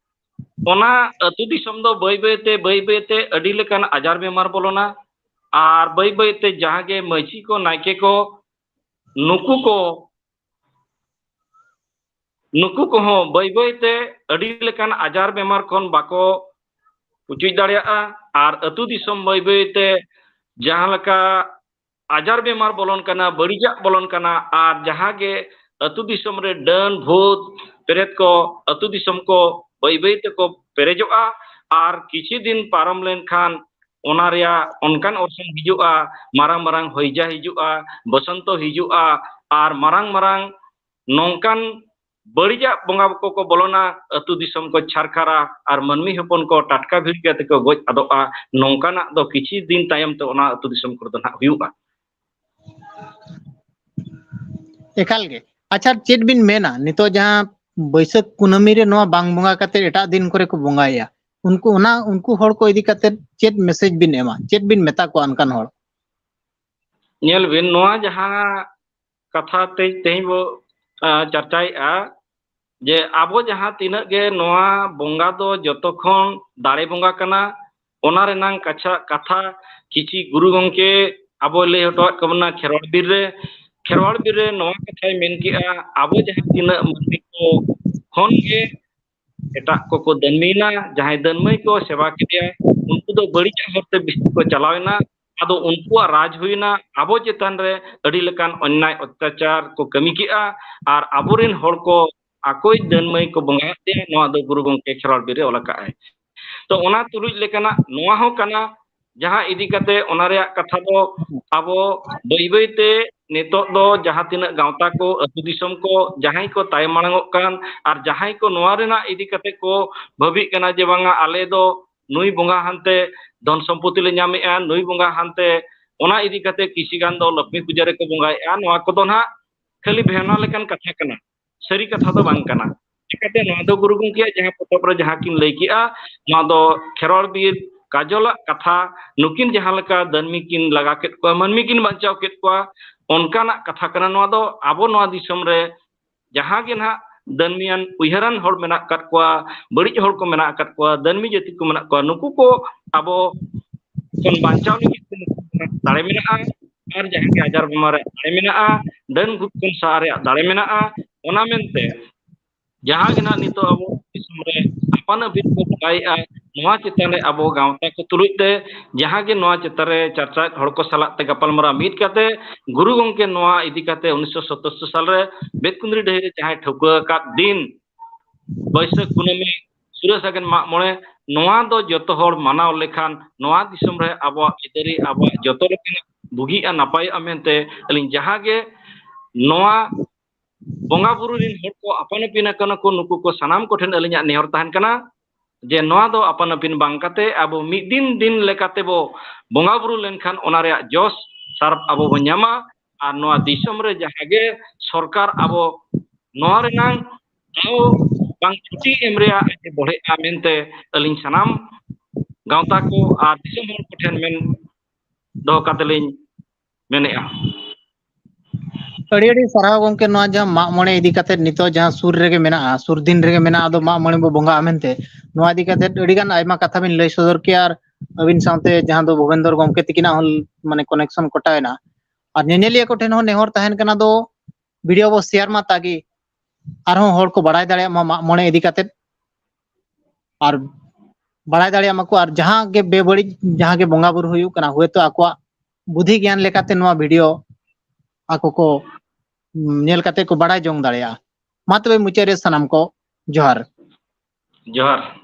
ᱚᱱᱟ ᱟᱹᱛᱩ ᱫᱤᱥᱚᱢ ᱫᱚ ᱵᱟᱹᱭ ᱵᱟᱹᱭ ᱛᱮ, ᱵᱟᱹᱭ ᱵᱟᱹᱭ ᱛᱮ ᱟᱹᱰᱤ ᱞᱮᱠᱟᱱ ᱟᱡᱟᱨ ᱵᱮᱢᱟᱨ ᱵᱚᱞᱚᱱᱟ᱾ ᱟᱨ ᱵᱟᱹᱭ ᱵᱟᱹᱭ ᱛᱮ ᱡᱟᱦᱟᱸ ᱜᱮ ᱢᱟᱹᱡᱷᱤ ᱠᱚ, ᱱᱟᱭᱠᱮ ᱠᱚ, ᱱᱩᱠᱩ ᱠᱚ, ᱱᱩᱠᱩ ᱠᱚᱦᱚᱸ ᱵᱟᱹᱭ ᱵᱟᱹᱭ ᱛᱮ ᱟᱹᱰᱤ ᱞᱮᱠᱟᱱ ᱟᱡᱟᱨ ᱵᱮᱢᱟᱨ ᱠᱷᱚᱱ ᱵᱟᱠᱚ ᱯᱩᱪᱩᱡ ᱫᱟᱲᱮᱭᱟᱜᱼᱟ᱾ ᱟᱨ ᱟᱹᱛᱩ ᱫᱤᱥᱚᱢ ᱵᱟᱹᱭ ᱵᱟᱹᱭ ᱛᱮ ᱡᱟᱦᱟᱸ ᱞᱮᱠᱟ ᱟᱡᱟᱨ ᱵᱮᱢᱟᱨ ᱵᱚᱞᱚᱱ ᱠᱟᱱᱟ, ᱵᱟᱹᱲᱤᱡᱟᱜ ᱵᱚᱞᱚᱱ ᱠᱟᱱᱟ, ᱟᱨ ᱡᱟᱦᱟᱸ ᱜᱮ ᱟᱹᱛᱩ ᱫᱤᱥᱚᱢ ᱨᱮ ᱰᱟᱹᱱ, ᱵᱷᱩᱛ, ᱯᱮᱨᱮᱛ ᱠᱚ ᱟᱹᱛᱩ ᱫᱤᱥᱚᱢ ᱠᱚ ᱵᱟᱹᱭ ᱵᱟᱹᱭ ᱛᱮᱠᱚ ᱯᱮᱨᱮᱡᱚᱜᱼᱟ᱾ ᱟᱨ ᱠᱤᱪᱷᱩ ᱫᱤᱱ ᱯᱟᱨᱚᱢ ᱞᱮᱱᱠᱷᱟᱱ ᱚᱱᱟ ᱨᱮᱭᱟᱜ ᱚᱱᱠᱟᱱ ᱚᱨᱥᱚᱝ ᱦᱤᱡᱩᱜᱼᱟ, ᱢᱟᱨᱟᱝ ᱢᱟᱨᱟᱝ ᱦᱚᱭᱡᱟ ᱦᱤᱡᱩᱜᱼᱟ, ᱵᱚᱥᱚᱱᱛᱚ ᱦᱤᱡᱩᱜᱼᱟ, ᱟᱨ ᱢᱟᱨᱟᱝ ᱢᱟᱨᱟᱝ ᱱᱚᱝᱠᱟᱱ ᱵᱟᱹᱲᱤᱡᱟᱜ ᱵᱚᱸᱜᱟ ᱠᱚᱠᱚ ᱵᱚᱞᱚᱱᱟ, ᱟᱹᱛᱩ ᱫᱤᱥᱚᱢ ᱠᱚ ᱪᱷᱟᱨᱠᱷᱟᱨᱟ, ᱟᱨ ᱢᱟᱹᱱᱢᱤ ᱦᱚᱯᱚᱱ ᱠᱚ ᱴᱟᱴᱠᱟ ᱵᱷᱤᱲ ᱠᱟᱛᱮ ᱠᱚ ᱜᱚᱡ ᱟᱫᱚᱜᱼᱟ᱾ ᱱᱚᱝᱠᱟᱱᱟᱜ ᱫᱚ ᱠᱤᱪᱷᱩ ᱫᱤᱱ ᱛᱟᱭᱚᱢ ᱛᱮ ᱚᱱᱟ ᱟᱹᱛᱩ ᱫᱤᱥᱚᱢ ᱠᱚᱨᱮ ᱫᱚ ᱱᱟᱦᱟᱜ ᱦᱩᱭᱩᱜᱼᱟ᱾ ᱮᱠᱟᱞ ᱜᱮ᱾ ᱟᱪᱪᱷᱟ, ᱪᱮᱫ ᱵᱤᱱ ᱢᱮᱱᱟ, ᱱᱤᱛᱚᱜ ᱡᱟᱦᱟᱸ ᱵᱟᱹᱭᱥᱟᱹᱠᱷ ᱠᱩᱱᱟᱹᱢᱤ ᱨᱮ ᱱᱚᱣᱟ ᱵᱟᱝ ᱵᱚᱸᱜᱟ ᱠᱟᱛᱮ ᱮᱴᱟᱜ ᱫᱤᱱ ᱠᱚᱨᱮ ᱠᱚ ᱵᱚᱸᱜᱟᱭᱟ, ᱩᱱᱠᱩ, ᱚᱱᱟ, ᱩᱱᱠᱩ ᱦᱚᱲ ᱠᱚ ᱤᱫᱤ ᱠᱟᱛᱮ ᱪᱮᱫ ᱢᱮᱥᱮᱡᱽ ᱵᱤᱱ ᱮᱢᱟ? ᱪᱮᱫ ᱵᱤᱱ ᱢᱮᱛᱟ ᱠᱚᱣᱟ ᱚᱱᱠᱟᱱ ᱦᱚᱲ? ᱧᱮᱞ ᱵᱤᱱ, ᱱᱚᱣᱟ ᱡᱟᱦᱟᱸ ᱠᱟᱛᱷᱟ ᱛᱮ ᱛᱮᱦᱮᱧ ᱵᱚ, ᱟ, ᱪᱟᱨᱪᱟᱭᱮᱫᱼᱟ, ᱡᱮ ᱟᱵᱚ ᱡᱟᱦᱟᱸ ᱛᱤᱱᱟᱹᱜ ᱜᱮ ᱱᱚᱣᱟ ᱵᱚᱸᱜᱟ ᱫᱚ ᱡᱚᱛᱚ ᱠᱷᱚᱱ ᱫᱟᱲᱮ ᱵᱚᱸᱜᱟ ᱠᱟᱱᱟ, ᱚᱱᱟ ᱨᱮᱱᱟᱝ ᱠᱟᱪᱷᱟ-, ᱠᱟᱛᱷᱟ ᱠᱤᱪᱷᱤ ᱜᱩᱨᱩ ᱜᱚᱢᱠᱮ ᱟᱵᱚᱭ ᱞᱟᱹᱭ ᱦᱚᱴᱚᱣᱟᱫ ᱠᱚ ᱵᱚᱱᱟ ᱠᱷᱮᱨᱣᱟᱲ ᱵᱤᱨ ᱨᱮ᱾ ᱠᱷᱮᱨᱣᱟᱲ ᱵᱤᱨ ᱨᱮ ᱱᱚᱣᱟ ᱠᱟᱛᱷᱟᱭ ᱢᱮᱱ ᱠᱮᱜᱼᱟ, ᱟᱵᱚ ᱡᱟᱦᱟᱸ ᱛᱤᱱᱟᱹᱜ ᱢᱟᱹᱱᱢᱤ ᱠᱚ ᱠᱷᱚᱱ ᱜᱮ ᱮᱴᱟᱜ ᱠᱚᱠᱚ ᱫᱟᱹᱱᱢᱤᱭᱮᱱᱟ, ᱡᱟᱦᱟᱸᱭ ᱫᱟᱹᱱᱢᱟᱹᱭ ᱠᱚ ᱥᱮᱵᱟ ᱠᱮᱫᱮᱭᱟ, ᱩᱱᱠᱩ ᱫᱚ ᱵᱟᱹᱲᱤᱡᱟᱜ ᱦᱚᱨ ᱛᱮ ᱵᱮᱥᱤ ᱠᱚ ᱪᱟᱞᱟᱣᱮᱱᱟ᱾ ᱟᱫᱚ ᱩᱱᱠᱩᱣᱟᱜ ᱨᱟᱡᱽ ᱦᱩᱭᱮᱱᱟ, ᱟᱵᱚ ᱪᱮᱛᱟᱱ ᱨᱮ ᱟᱹᱰᱤ ᱞᱮᱠᱟᱱ ᱚᱱᱱᱟᱭ ᱚᱛᱛᱟᱪᱟᱨ ᱠᱚ ᱠᱟᱹᱢᱤ ᱠᱮᱜᱼᱟ, ᱟᱨ ᱟᱵᱚᱨᱮᱱ ᱦᱚᱲ ᱠᱚ ᱟᱠᱚᱭᱤᱡ ᱰᱟᱹᱱ ᱢᱟᱹᱭ ᱠᱚ ᱵᱚᱸᱜᱟ ᱟᱫᱮᱭᱟ, ᱱᱚᱣᱟ ᱫᱚ ᱜᱩᱨᱩ ᱜᱚᱢᱠᱮ ᱠᱷᱮᱨᱣᱟᱲ ᱵᱤᱨ ᱨᱮ ᱚᱞ ᱟᱠᱟᱫ ᱟᱭ᱾ ᱛᱚ ᱚᱱᱟ ᱛᱩᱞᱩᱡ ᱞᱮᱠᱟᱱᱟᱜ ᱱᱚᱣᱟ ᱦᱚᱸ ᱠᱟᱱᱟ, ᱡᱟᱦᱟᱸ ᱤᱫᱤ ᱠᱟᱛᱮ ᱚᱱᱟ ᱨᱮᱭᱟᱜ ᱠᱟᱛᱷᱟ ᱫᱚ ᱟᱵᱚ ᱵᱟᱹᱭ ᱵᱟᱹᱭ ᱛᱮ ᱱᱤᱛᱚᱜ ᱫᱚ ᱡᱟᱦᱟᱸ ᱛᱤᱱᱟᱹᱜ ᱜᱟᱶᱛᱟ ᱠᱚ, ᱟᱹᱛᱩ ᱫᱤᱥᱚᱢ ᱠᱚ, ᱡᱟᱦᱟᱸᱭ ᱠᱚ ᱛᱟᱭᱚᱢ ᱢᱟᱲᱟᱝᱚᱜ ᱠᱟᱱ ᱟᱨ ᱡᱟᱦᱟᱸᱭ ᱠᱚ ᱱᱚᱣᱟ ᱨᱮᱱᱟᱜ ᱤᱫᱤ ᱠᱟᱛᱮ ᱠᱚ ᱵᱷᱟᱹᱵᱤᱜ ᱠᱟᱱᱟ ᱡᱮ ᱵᱟᱝᱟ ᱟᱞᱮ ᱫᱚ ᱱᱩᱭ ᱵᱚᱸᱜᱟ ᱦᱟᱱᱛᱮ ᱫᱷᱚᱱ ᱥᱚᱢᱯᱚᱛᱤ ᱞᱮ ᱧᱟᱢᱮᱜᱼᱟ, ᱱᱩᱭ ᱵᱚᱸᱜᱟ ᱦᱟᱱᱛᱮ, ᱚᱱᱟ ᱤᱫᱤ ᱠᱟᱛᱮ ᱠᱤᱪᱷᱤ ᱜᱟᱱ ᱫᱚ ᱞᱚᱠᱷᱢᱤ ᱯᱩᱡᱟᱹ ᱨᱮᱠᱚ ᱵᱚᱸᱜᱟᱭᱮᱜᱼᱟ, ᱱᱚᱣᱟ ᱠᱚᱫᱚ ᱱᱟᱦᱟᱜ ᱠᱷᱟᱹᱞᱤ ᱵᱷᱮᱣᱱᱟ ᱞᱮᱠᱟᱱ ᱠᱟᱛᱷᱟ ᱠᱟᱱᱟ, ᱥᱟᱹᱨᱤ ᱠᱟᱛᱷᱟ ᱫᱚ ᱵᱟᱝ ᱠᱟᱱᱟ᱾ ᱪᱤᱠᱟᱹᱛᱮ ᱱᱚᱣᱟ ᱫᱚ ᱜᱩᱨᱩ ᱜᱚᱢᱠᱮᱭᱟᱜ ᱡᱟᱦᱟᱸ ᱯᱚᱛᱚᱵ ᱨᱮ ᱡᱟᱦᱟᱸ ᱠᱤᱱ ᱞᱟᱹᱭ ᱠᱮᱜᱼᱟ, ᱱᱚᱣᱟ ᱫᱚ ᱠᱷᱮᱨᱣᱟᱲ ᱵᱤᱨ ᱠᱟᱡᱚᱞᱟᱜ ᱠᱟᱛᱷᱟ, ᱱᱩᱠᱤᱱ ᱡᱟᱦᱟᱸ ᱞᱮᱠᱟ ᱫᱟᱹᱱᱢᱤ ᱠᱤᱱ ᱞᱟᱜᱟ ᱠᱮᱫ ᱠᱚᱣᱟ, ᱢᱟᱹᱱᱢᱤ ᱠᱤᱱ ᱵᱟᱧᱪᱟᱣ ᱠᱮᱫ ᱠᱚᱣᱟ, ᱚᱱᱠᱟᱱᱟᱜ ᱠᱟᱛᱷᱟ ᱠᱟᱱᱟ᱾ ᱱᱚᱣᱟ ᱫᱚ ᱟᱵᱚ ᱱᱚᱣᱟ ᱫᱤᱥᱚᱢ ᱨᱮ ᱡᱟᱦᱟᱸ ᱜᱮ ᱱᱟᱦᱟᱜ ᱫᱟᱹᱱᱢᱤᱭᱟᱱ ᱩᱭᱦᱟᱹᱨᱟᱱ ᱦᱚᱲ ᱢᱮᱱᱟᱜ ᱟᱠᱟᱫ ᱠᱚᱣᱟ, ᱵᱟᱹᱲᱤᱡ ᱦᱚᱲ ᱠᱚ ᱢᱮᱱᱟᱜ ᱟᱠᱟᱫ ᱠᱚᱣᱟ, ᱫᱟᱹᱱᱢᱤ ᱡᱟᱹᱛᱤ ᱠᱚ ᱢᱮᱱᱟᱜ ᱠᱚᱣᱟ, ᱱᱩᱠᱩ ᱠᱚ ᱟᱵᱚ ᱠᱷᱚᱱ ᱵᱟᱧᱪᱟᱣ ᱞᱟᱹᱜᱤᱫ ᱛᱮ ᱫᱟᱲᱮ ᱢᱮᱱᱟᱜᱼᱟ, ᱟᱨ ᱡᱟᱦᱟᱸ ᱜᱮ ᱟᱡᱟᱨ ᱵᱤᱢᱟᱨ ᱨᱮᱭᱟᱜ ᱫᱟᱲᱮ ᱢᱮᱱᱟᱜᱼᱟ, ᱰᱟᱹᱱ ᱵᱷᱩᱛ ᱠᱷᱚᱱ ᱥᱟᱦᱟ ᱨᱮᱭᱟᱜ ᱫᱟᱲᱮ ᱢᱮᱱᱟᱜᱼᱟ᱾ ᱚᱱᱟ ᱢᱮᱱᱛᱮ ᱡᱟᱦᱟᱸ ᱜᱮ ᱱᱟᱦᱟᱜ ᱱᱤᱛᱚᱜ ᱟᱵᱚ ᱫᱤᱥᱚᱢ ᱨᱮ ᱟᱯᱟᱱ ᱟᱹᱯᱤᱱ ᱠᱚ ᱵᱟᱰᱟᱭᱮᱜᱼᱟ, ᱱᱚᱣᱟ ᱪᱮᱛᱟᱱ ᱨᱮ ᱟᱵᱚ ᱜᱟᱶᱛᱟ ᱠᱚ ᱛᱩᱞᱩᱡ ᱛᱮ ᱡᱟᱦᱟᱸ ᱜᱮ ᱱᱚᱣᱟ ᱪᱮᱛᱟᱱ ᱨᱮ ᱪᱟᱨᱪᱟᱭᱮᱫ ᱦᱚᱲ ᱠᱚ ᱥᱟᱞᱟᱜ ᱛᱮ ᱜᱟᱯᱟᱞᱢᱟᱨᱟᱣ ᱢᱤᱫ ᱠᱟᱛᱮ ᱜᱩᱨᱩ ᱜᱚᱢᱠᱮ ᱱᱚᱣᱟ ᱤᱫᱤ ᱠᱟᱛᱮ ᱩᱱᱤᱥᱥᱚ ᱥᱚᱛᱛᱚᱨ ᱥᱟᱞ ᱨᱮ ᱵᱮᱛᱠᱩᱸᱫᱽᱨᱤ ᱰᱟᱹᱦᱤ ᱨᱮ ᱡᱟᱦᱟᱸᱭ ᱴᱷᱟᱹᱣᱠᱟᱹ ᱟᱠᱟᱫ ᱫᱤᱱ ᱵᱟᱹᱭᱥᱟᱹᱠᱷ ᱠᱩᱱᱟᱹᱢᱤ ᱥᱩᱨᱟᱹ ᱥᱟᱜᱮᱱ ᱢᱟᱜ ᱢᱚᱬᱮ, ᱱᱚᱣᱟ ᱫᱚ ᱡᱚᱛᱚ ᱦᱚᱲ ᱢᱟᱱᱟᱣ ᱞᱮᱠᱷᱟᱱ ᱱᱚᱣᱟ ᱫᱤᱥᱚᱢ ᱨᱮ ᱟᱵᱚᱣᱟᱜ ᱟᱹᱭᱫᱟᱹᱨᱤ, ᱟᱵᱚᱣᱟᱜ ᱡᱚᱛᱚ ᱞᱮᱠᱟᱱᱟᱜ ᱵᱩᱜᱤᱜᱼᱟ, ᱱᱟᱯᱟᱭᱚᱜᱼᱟ ᱢᱮᱱᱛᱮ ᱟᱹᱞᱤᱧ ᱡᱟᱦᱟᱸ ᱜᱮ ᱱᱚᱣᱟ ᱵᱚᱸᱜᱟ ᱵᱩᱨᱩ ᱨᱤᱱ ᱦᱚᱲ ᱠᱚ ᱟᱯᱟᱱ ᱟᱹᱯᱤᱱ ᱟᱠᱟᱱᱟ ᱠᱚ, ᱱᱩᱠᱩ ᱠᱚ ᱥᱟᱱᱟᱢ ᱠᱚᱴᱷᱮᱱ ᱟᱹᱞᱤᱧᱟᱜ ᱱᱮᱦᱚᱨ ᱛᱟᱦᱮᱱ ᱠᱟᱱᱟ ᱡᱮ ᱱᱚᱣᱟ ᱫᱚ ᱟᱯᱟᱱ ᱟᱹᱯᱤᱱ ᱵᱟᱝ ᱠᱟᱛᱮ ᱟᱵᱚ ᱢᱤᱫ ᱫᱤᱱ ᱫᱤᱱ ᱞᱮᱠᱟᱛᱮ ᱵᱚ ᱵᱚᱸᱜᱟ ᱵᱩᱨᱩ ᱞᱮᱱᱠᱷᱟᱱ ᱚᱱᱟ ᱨᱮᱭᱟᱜ ᱡᱚᱥ ᱥᱟᱨᱯ ᱟᱵᱚ ᱵᱚ ᱧᱟᱢᱟ᱾ ᱟᱨ ᱱᱚᱣᱟ ᱫᱤᱥᱚᱢ ᱨᱮ ᱡᱟᱦᱟᱸ ᱜᱮ ᱥᱚᱨᱠᱟᱨ ᱟᱵᱚ ᱱᱚᱣᱟ ᱨᱮᱱᱟᱝ ᱫᱟᱣ ᱵᱟᱝ ᱪᱷᱩᱴᱤ ᱮᱢ ᱨᱮᱭᱟᱜ ᱮ ᱵᱚᱲᱦᱮᱜᱼᱟ ᱢᱮᱱᱛᱮ ᱟᱹᱞᱤᱧ ᱥᱟᱱᱟᱢ ᱜᱟᱶᱛᱟ ᱠᱚ ᱟᱨ ᱫᱤᱥᱚᱢ ᱦᱚᱲ ᱠᱚᱴᱷᱮᱱ ᱢᱮᱱ ᱫᱚᱦᱚ ᱠᱟᱛᱮ ᱞᱤᱧ ᱢᱮᱱᱮᱫᱼᱟ᱾ ᱟᱹᱰᱤ ᱟᱹᱰᱤ ᱥᱟᱨᱦᱟᱣ ᱜᱚᱢᱠᱮ, ᱱᱚᱣᱟ ᱡᱟᱦᱟᱸ ᱢᱟᱜ ᱢᱚᱬᱮ ᱤᱫᱤ ᱠᱟᱛᱮ ᱱᱤᱛᱚᱜ ᱡᱟᱦᱟᱸ ᱥᱩᱨ ᱨᱮᱜᱮ ᱢᱮᱱᱟᱜᱼᱟ, ᱥᱩᱨ ᱫᱤᱱ ᱨᱮᱜᱮ ᱢᱮᱱᱟᱜᱼᱟ, ᱟᱫᱚ ᱢᱟᱜ ᱢᱚᱬᱮ ᱵᱚ ᱵᱚᱸᱜᱟᱜᱼᱟ ᱢᱮᱱᱛᱮ, ᱱᱚᱣᱟ ᱤᱫᱤ ᱠᱟᱛᱮ ᱟᱹᱰᱤ ᱜᱟᱱ ᱟᱭᱢᱟ ᱠᱟᱛᱷᱟ ᱵᱤᱱ ᱞᱟᱹᱭ ᱥᱚᱫᱚᱨ ᱠᱮᱜᱼᱟ᱾ ᱟᱨ ᱟᱹᱵᱤᱱ ᱥᱟᱶᱛᱮ ᱡᱟᱦᱟᱸ ᱫᱚ ᱵᱷᱩᱵᱮᱱᱫᱚᱨ ᱜᱚᱢᱠᱮ ᱛᱤᱠᱤᱱᱟᱜ ᱦᱚᱸ ᱢᱟᱱᱮ connection ᱠᱚᱴᱟᱣ ᱮᱱᱟ᱾ ᱟᱨ ᱧᱮᱧᱮᱞᱤᱭᱟᱹ ᱠᱚᱴᱷᱮᱱ ᱦᱚᱸ ᱱᱮᱦᱚᱨ ᱛᱟᱦᱮᱱ ᱠᱟᱱᱟ ᱫᱚ video ᱵᱚ share ᱢᱟ, ᱛᱟᱠᱤ ᱟᱨᱦᱚᱸ ᱦᱚᱲ ᱠᱚ ᱵᱟᱲᱟᱭ ᱫᱟᱲᱮᱭᱟᱜ ᱢᱟ ᱢᱟᱜ ᱢᱚᱬᱮ ᱤᱫᱤ ᱠᱟᱛᱮ, ᱟᱨ ᱵᱟᱲᱟᱭ ᱫᱟᱲᱮᱭᱟᱜ ᱢᱟᱠᱚ, ᱟᱨ ᱡᱟᱦᱟᱸ ᱜᱮ ᱵᱮᱵᱟᱹᱲᱤᱡ ᱡᱟᱦᱟᱸ ᱜᱮ ᱵᱚᱸᱜᱟ ᱵᱩᱨᱩ ᱦᱩᱭᱩᱜ ᱠᱟᱱᱟ, ᱦᱚᱭᱛᱳ ᱟᱠᱚᱣᱟᱜ ᱵᱩᱫᱷᱤ ᱜᱮᱭᱟᱱ ᱞᱮᱠᱟᱛᱮ ᱱᱚᱣᱟ video ᱟᱠᱚ ᱠᱚ, ᱩᱢ, ᱧᱮᱞ ᱠᱟᱛᱮ ᱠᱚ ᱵᱟᱲᱟᱭ ᱡᱚᱝ ᱫᱟᱲᱮᱭᱟᱜᱼᱟ᱾ ᱢᱟ ᱛᱚᱵᱮ ᱢᱩᱪᱟᱹᱫ ᱨᱮ ᱥᱟᱱᱟᱢ ᱠᱚ ᱡᱚᱦᱟᱨ᱾ ᱡᱚᱦᱟᱨ᱾